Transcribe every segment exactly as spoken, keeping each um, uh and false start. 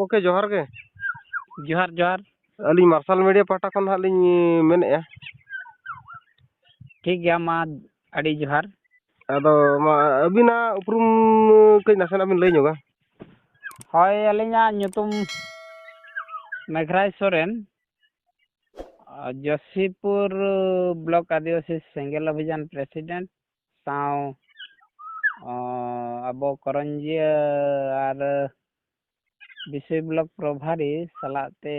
ᱜᱚᱢᱠᱮ, ᱡᱚᱦᱟᱨ ᱜᱮ᱾ ᱡᱚᱦᱟᱨ, ᱡᱚᱦᱟᱨ᱾ ᱟᱹᱞᱤᱧ ᱢᱟᱨᱥᱟᱞ ᱢᱤᱰᱤᱭᱟ ᱯᱟᱦᱴᱟ ᱠᱷᱚᱱ ᱦᱟᱸᱜ ᱞᱤᱧ ᱢᱮᱱᱮᱫᱼᱟ᱾ ᱴᱷᱤᱠ ᱜᱮᱭᱟ, ᱢᱟ ᱟᱹᱰᱤ ᱡᱚᱦᱟᱨ᱾ ᱟᱫᱚ ᱢᱟ, ᱟᱹᱵᱤᱱᱟᱜ ᱩᱯᱨᱩᱢ ᱠᱟᱹᱡ ᱱᱟᱥᱮᱱᱟᱜ ᱵᱤᱱ ᱞᱟᱹᱭ ᱧᱚᱜᱟ᱾ ᱦᱳᱭ, ᱟᱹᱞᱤᱧᱟᱜ ᱧᱩᱛᱩᱢ ᱢᱮᱜᱷᱨᱟᱭ ᱥᱚᱨᱮᱱ, ᱟᱨ ᱡᱚᱥᱤᱯᱩᱨ ᱵᱞᱚᱠ ᱟᱹᱫᱤᱵᱟᱹᱥᱤ ᱥᱮᱸᱜᱮᱞ ᱚᱵᱷᱤᱡᱟᱱ ᱯᱨᱮᱥᱤᱰᱮᱱᱴ ᱥᱟᱶ, ᱚ, ᱟᱵᱚ ᱠᱚᱨᱚᱧᱡᱤᱭᱟᱹ ᱟᱨ ᱵᱤᱥᱚᱭ ᱵᱞᱚᱠ ᱯᱨᱚᱵᱷᱟᱨᱤ ᱥᱟᱞᱟᱜ ᱛᱮ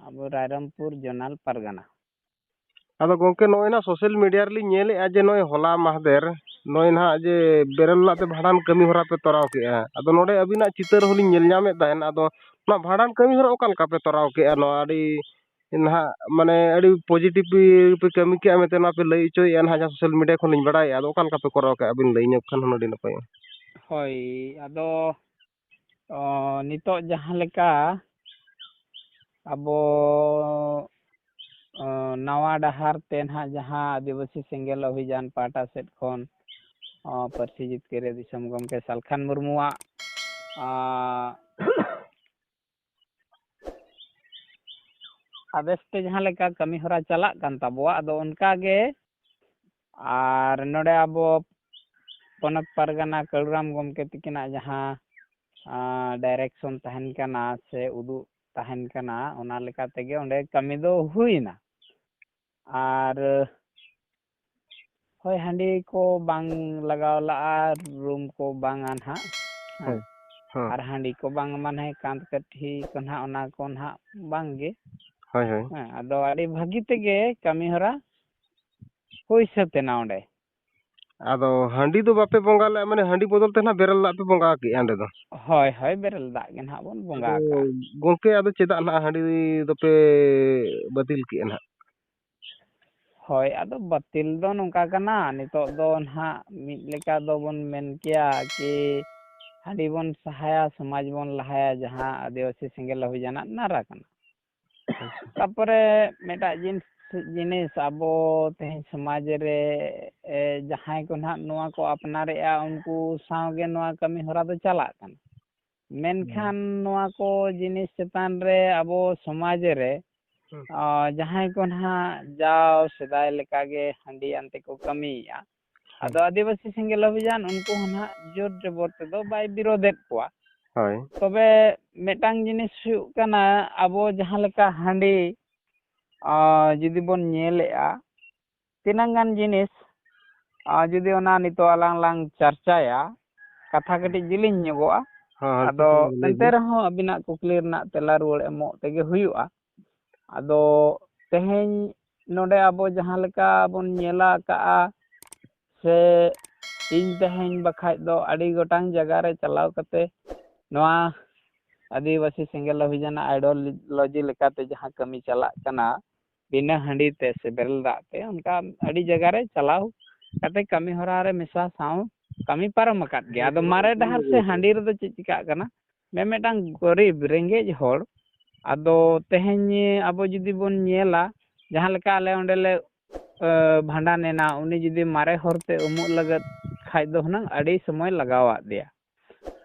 ᱟᱵᱚ ᱨᱟᱭᱨᱚᱝᱯᱩᱨ ᱡᱚᱱᱟᱞ ᱯᱟᱨᱜᱟᱱᱟ᱾ ᱟᱫᱚ ᱜᱚᱢᱠᱮ, ᱱᱚᱜᱼᱚᱭ ᱱᱟ ᱥᱳᱥᱟᱞ ᱢᱤᱰᱤᱭᱟ ᱨᱮᱞᱤᱧ ᱧᱮᱞᱮᱫᱼᱟ ᱡᱮ ᱱᱚᱜᱼᱚᱭ ᱦᱚᱞᱟ ᱢᱟᱦᱫᱮᱨ ᱱᱚᱜᱼᱚᱭ ᱱᱟᱦᱟᱜ ᱡᱮ ᱵᱮᱨᱮᱞ ᱞᱟᱜ ᱛᱮ ᱵᱷᱟᱸᱰᱟᱱ ᱠᱟᱹᱢᱤ ᱦᱚᱨᱟ ᱯᱮ ᱛᱚᱨᱟᱣ ᱠᱮᱫᱼᱟ, ᱟᱫᱚ ᱱᱚᱰᱮ ᱟᱹᱵᱤᱱᱟᱜ ᱪᱤᱛᱟᱹᱨ ᱦᱚᱸᱞᱤᱧ ᱧᱮᱞ ᱧᱟᱢᱮᱫ ᱛᱟᱦᱮᱱ᱾ ᱟᱫᱚ ᱱᱚᱣᱟ ᱵᱷᱟᱸᱰᱟᱱ ᱠᱟᱹᱢᱤ ᱦᱚᱨᱟ ᱚᱠᱟ ᱞᱮᱠᱟ ᱯᱮ ᱛᱚᱨᱟᱣ ᱠᱮᱫᱼᱟ? ᱱᱚᱣᱟ ᱟᱹᱰᱤ ᱱᱟᱦᱟᱜ, ᱢᱟᱱᱮ, ᱟᱹᱰᱤ ᱯᱚᱡᱤᱴᱤᱵᱷ ᱯᱮ ᱠᱟᱹᱢᱤ ᱠᱮᱫᱼᱟ ᱢᱮᱱᱛᱮ ᱱᱚᱣᱟ ᱯᱮ ᱞᱟᱹᱭ ᱦᱚᱪᱚᱭᱮᱫᱼᱟ ᱱᱟᱦᱟᱜ, ᱡᱟᱦᱟᱸ ᱥᱳᱥᱟᱞ ᱢᱤᱰᱤᱭᱟ ᱠᱷᱚᱱ ᱞᱤᱧ ᱵᱟᱲᱟᱭᱮᱫᱼᱟ᱾ ᱟᱫᱚ ᱚᱠᱟ ᱞᱮᱠᱟ ᱯᱮ ᱠᱚᱨᱟᱣ ᱠᱮᱫᱼᱟ, ᱟᱹᱵᱤᱱ ᱞᱟᱹᱭ ᱧᱚᱜ ᱠᱷᱟᱱ ᱦᱩᱱᱟᱹᱝ ᱟᱹᱰᱤ ᱱᱟᱯᱟᱭᱚᱜᱼᱟ᱾ ᱦᱳᱭ, ᱟᱫᱚ, ᱚ, ᱱᱤᱛᱚᱜ ᱡᱟᱦᱟᱸ ᱞᱮᱠᱟ ᱟᱵᱚ, ᱚ, ᱱᱟᱣᱟ ᱰᱟᱦᱟᱨ ᱛᱮ ᱱᱟᱦᱟᱜ ᱡᱟᱦᱟᱸ ᱟᱹᱫᱤᱵᱟᱹᱥᱤ ᱥᱮᱸᱜᱮᱞ ᱚᱵᱷᱤᱡᱟᱱ ᱯᱟᱦᱴᱟ ᱥᱮᱫ ᱠᱷᱚᱱ, ᱚ, ᱯᱟᱹᱨᱥᱤ ᱡᱤᱛᱠᱟᱹᱨᱤᱭᱟᱹ ᱫᱤᱥᱚᱢ ᱜᱚᱢᱠᱮ ᱥᱟᱞᱠᱷᱟᱱ ᱢᱩᱨᱢᱩᱣᱟᱜ, ᱟ, ᱟᱫᱮᱥ ᱛᱮ ᱡᱟᱦᱟᱸ ᱞᱮᱠᱟ ᱠᱟᱹᱢᱤ ᱦᱚᱨᱟ ᱪᱟᱞᱟᱜ ᱠᱟᱱ ᱛᱟᱵᱚᱣᱟ, ᱟᱫᱚ ᱚᱱᱠᱟ ᱜᱮ ᱟᱨ ᱱᱚᱰᱮ ᱟᱵᱚ ᱯᱚᱱᱚᱛ ᱯᱟᱨᱜᱟᱱᱟ ᱠᱟᱹᱞᱩᱨᱟᱢ ᱜᱚᱢᱠᱮ ᱛᱤᱠᱤᱱᱟᱜ ᱡᱟᱦᱟᱸ, ᱟ, ᱰᱟᱭᱨᱮᱠᱥᱚᱱ ᱛᱟᱦᱮᱱ ᱠᱟᱱᱟ ᱥᱮ ᱩᱫᱩᱜ ᱛᱟᱦᱮᱱ ᱠᱟᱱᱟ, ᱚᱱᱟ ᱞᱮᱠᱟ ᱛᱮᱜᱮ ᱚᱸᱰᱮ ᱠᱟᱹᱢᱤ ᱫᱚ ᱦᱩᱭᱱᱟ᱾ ᱟᱨ ᱦᱳᱭ, ᱦᱟᱺᱰᱤ ᱠᱚ ᱵᱟᱝ ᱞᱟᱜᱟᱣ ᱞᱟᱜᱼᱟ, ᱨᱩᱢ ᱠᱚ ᱵᱟᱝᱟ ᱱᱟᱦᱟᱜ᱾ ᱦᱮᱸ᱾ ᱦᱳᱭ᱾ ᱦᱮᱸ᱾ ᱟᱨ ᱦᱟᱺᱰᱤ ᱠᱚ ᱵᱟᱝ, ᱢᱟᱱᱮ ᱠᱟᱸᱛ ᱠᱟᱹᱴᱷᱤ ᱠᱚ ᱱᱟᱦᱟᱜ, ᱚᱱᱟ ᱠᱚ ᱱᱟᱦᱟᱜ ᱵᱟᱝ ᱜᱮ᱾ ᱦᱳᱭ, ᱦᱳᱭ᱾ ᱦᱮᱸ, ᱟᱫᱚ ᱟᱹᱰᱤ ᱵᱷᱟᱹᱜᱤ ᱛᱮᱜᱮ ᱠᱟᱹᱢᱤ ᱦᱚᱨᱟ ᱦᱩᱭ ᱥᱟᱹᱛ ᱮᱱᱟ ᱚᱸᱰᱮ᱾ ᱟᱫᱚ ᱦᱟᱺᱰᱤ ᱫᱚ ᱵᱟᱯᱮ ᱵᱚᱸᱜᱟ ᱞᱮᱫᱼᱟ, ᱢᱟᱱᱮ ᱦᱟᱺᱰᱤ ᱵᱚᱫᱚᱞ ᱛᱮ ᱱᱟᱦᱟᱜ ᱵᱮᱨᱮᱞ ᱫᱟᱜ ᱯᱮ ᱵᱚᱸᱜᱟ ᱠᱮᱫᱼᱟ ᱚᱸᱰᱮ ᱫᱚ? ᱦᱳᱭ, ᱦᱳᱭ, ᱵᱮᱨᱮᱞ ᱫᱟᱜ ᱜᱮ ᱱᱟᱦᱟᱜ ᱵᱚᱱ ᱵᱚᱸᱜᱟ ᱟᱫᱚ ᱟᱠᱟᱜᱼᱟ᱾ ᱜᱚᱢᱠᱮ, ᱟᱫᱚ ᱪᱮᱫᱟᱜ ᱱᱟᱦᱟᱜ ᱦᱟᱺᱰᱤ ᱫᱚᱯᱮ ᱵᱟᱹᱛᱤᱞ ᱠᱮᱫᱼᱟ ᱱᱟᱦᱟᱜ? ᱦᱳᱭ, ᱟᱫᱚ ᱵᱟᱹᱛᱤᱞ ᱫᱚ ᱱᱚᱝᱠᱟ ᱠᱟᱱᱟ, ᱱᱤᱛᱚᱜ ᱫᱚ ᱱᱟᱦᱟᱜ ᱢᱤᱫ ᱞᱮᱠᱟ ᱫᱚᱵᱚᱱ ᱢᱮᱱ ᱠᱮᱭᱟ ᱠᱤ ᱦᱟᱺᱰᱤ ᱵᱚᱱ ᱥᱟᱦᱟᱭᱟ, ᱥᱚᱢᱟᱡᱽ ᱵᱚᱱ ᱞᱟᱦᱟᱭᱟ, ᱡᱟᱦᱟᱸ ᱟᱹᱫᱤᱵᱟᱹᱥᱤ ᱥᱮᱸᱜᱮᱞ ᱚᱵᱷᱤᱡᱟᱱᱟᱜ ᱱᱟᱨᱟ ᱠᱟᱱᱟ᱾ ᱛᱟᱯᱚᱨᱮ ᱢᱤᱫᱴᱟᱜ ᱡᱤᱱᱤᱥ, ᱡᱤᱱᱤᱥ ᱟᱵᱚ ᱛᱮᱦᱮᱧ ᱥᱚᱢᱟᱡᱽ ᱨᱮ, ᱮ, ᱡᱟᱦᱟᱸᱭ ᱠᱚ ᱱᱟᱦᱟᱜ ᱱᱚᱣᱟ ᱠᱚ ᱟᱯᱱᱟᱨᱮᱜᱼᱟ, ᱩᱱᱠᱩ ᱥᱟᱶ ᱜᱮ ᱱᱚᱣᱟ ᱠᱟᱹᱢᱤ ᱦᱚᱨᱟ ᱫᱚ ᱪᱟᱞᱟᱜ ᱠᱟᱱᱟ᱾ ᱢᱮᱱᱠᱷᱟᱱ ᱱᱚᱣᱟ ᱠᱚ ᱡᱤᱱᱤᱥ ᱪᱮᱛᱟᱱ ᱨᱮ ᱟᱵᱚ ᱥᱚᱢᱟᱡᱽ ᱨᱮ, ᱦᱩᱸ᱾ ᱟ, ᱡᱟᱦᱟᱸᱭ ᱠᱚ ᱱᱟᱦᱟᱜ ᱡᱟᱣ ᱥᱮᱫᱟᱭ ᱞᱮᱠᱟᱜᱮ ᱦᱟᱺᱰᱤ ᱟᱱᱛᱮ ᱠᱚ ᱠᱟᱹᱢᱤᱭᱮᱫᱼᱟ᱾ ᱦᱩᱸ᱾ ᱟᱫᱚ ᱟᱹᱫᱤᱵᱟᱹᱥᱤ ᱥᱮᱸᱜᱮᱞ ᱚᱵᱷᱤᱡᱟᱱ ᱩᱱᱠᱩ ᱦᱚᱸ ᱱᱟᱦᱟᱜ ᱡᱳᱨ ᱡᱚᱵᱚᱨ ᱛᱮᱫᱚ ᱵᱟᱭ ᱵᱤᱨᱳᱫᱮᱫ ᱠᱚᱣᱟ᱾ ᱦᱳᱭ᱾ ᱛᱚᱵᱮ ᱢᱤᱫᱴᱟᱝ ᱡᱤᱱᱤᱥ ᱦᱩᱭᱩᱜ ᱠᱟᱱᱟ, ᱟᱵᱚ ᱡᱟᱦᱟᱸ ᱞᱮᱠᱟ ᱦᱟᱺᱰᱤ, ᱟ, ᱡᱩᱫᱤ ᱵᱚᱱ ᱧᱮᱞᱮᱜᱼᱟ, ᱛᱤᱱᱟᱹᱝ ᱜᱟᱱ ᱡᱤᱱᱤᱥ, ᱟ, ᱡᱩᱫᱤ ᱚᱱᱟ ᱱᱤᱛᱚᱜ ᱟᱞᱟᱝ ᱞᱟᱝ ᱪᱟᱨᱪᱟᱭᱟ, ᱠᱟᱛᱷᱟ ᱠᱟᱹᱴᱤᱡ ᱡᱤᱞᱤᱧ ᱧᱚᱜᱚᱜᱼᱟ᱾ ᱦᱚᱸ, ᱦᱚᱸ, ᱟᱫᱚ ᱴᱷᱤᱠ ᱜᱮᱭᱟ, ᱞᱟᱹᱭ ᱮᱱᱛᱮ ᱵᱤᱱ᱾ ᱨᱮᱦᱚᱸ ᱟᱹᱵᱤᱱᱟᱜ ᱠᱩᱠᱞᱤ ᱨᱮᱱᱟᱜ ᱛᱮᱞᱟ ᱨᱩᱣᱟᱹᱲ ᱮᱢᱚᱜ ᱛᱮᱜᱮ ᱦᱩᱭᱩᱜᱼᱟ᱾ ᱟᱫᱚ ᱛᱮᱦᱮᱧ ᱱᱚᱰᱮ ᱟᱵᱚ ᱡᱟᱦᱟᱸ ᱞᱮᱠᱟ ᱵᱚᱱ ᱧᱮᱞ ᱟᱠᱟᱜᱼᱟ ᱥᱮ ᱤᱧ ᱛᱮᱦᱮᱧ ᱵᱟᱠᱷᱟᱡ ᱫᱚ ᱟᱹᱰᱤ ᱜᱚᱴᱟᱝ ᱡᱟᱭᱜᱟ ᱨᱮ ᱪᱟᱞᱟᱣ ᱠᱟᱛᱮ ᱱᱚᱣᱟ ᱟᱹᱫᱤᱵᱟᱹᱥᱤ ᱥᱮᱸᱜᱮᱞ ᱚᱵᱷᱤᱡᱟᱱᱟᱜ ideology ᱞᱮᱠᱟᱛᱮ ᱡᱟᱦᱟᱸ ᱠᱟᱹᱢᱤ ᱪᱟᱞᱟᱜ ᱠᱟᱱᱟ, ᱵᱤᱱᱟᱹ ᱦᱟᱺᱰᱤ ᱛᱮ ᱥᱮ ᱵᱮᱨᱮᱞ ᱫᱟᱜ ᱛᱮ, ᱚᱱᱠᱟ ᱟᱹᱰᱤ ᱡᱟᱭᱜᱟ ᱨᱮ ᱪᱟᱞᱟᱣ ᱠᱟᱛᱮ ᱠᱟᱹᱢᱤ ᱦᱚᱨᱟ ᱨᱮ ᱢᱮᱥᱟ ᱥᱟᱶ ᱠᱟᱹᱢᱤ ᱯᱟᱨᱚᱢ ᱟᱠᱟᱫ ᱜᱮᱭᱟ᱾ ᱟᱫᱚ ᱢᱟᱨᱮ ᱰᱟᱦᱟᱨ ᱥᱮ ᱦᱟᱺᱰᱤ ᱨᱮᱫᱚ ᱪᱮᱫ ᱪᱤᱠᱟᱹᱜ ᱠᱟᱱᱟ, ᱢᱤᱢᱤᱫᱴᱟᱝ ᱜᱚᱨᱤᱵ ᱨᱮᱸᱜᱮᱡ ᱦᱚᱲ, ᱟᱫᱚ ᱛᱮᱦᱮᱧ ᱟᱵᱚ ᱡᱩᱫᱤ ᱵᱚᱱ ᱧᱮᱞᱟ, ᱡᱟᱦᱟᱸ ᱞᱮᱠᱟ ᱟᱞᱮ ᱚᱸᱰᱮ ᱞᱮ, ᱮ, ᱵᱷᱟᱸᱰᱟᱱ ᱮᱱᱟ, ᱩᱱᱤ ᱡᱩᱫᱤ ᱢᱟᱨᱮ ᱦᱚᱨ ᱛᱮ ᱩᱢᱩᱜ ᱞᱟᱹᱜᱤᱫ ᱠᱷᱟᱡ ᱫᱚ ᱦᱩᱱᱟᱹᱝ ᱟᱹᱰᱤ ᱥᱚᱢᱚᱭ ᱞᱟᱜᱟᱣᱟᱫ ᱫᱮᱭᱟ᱾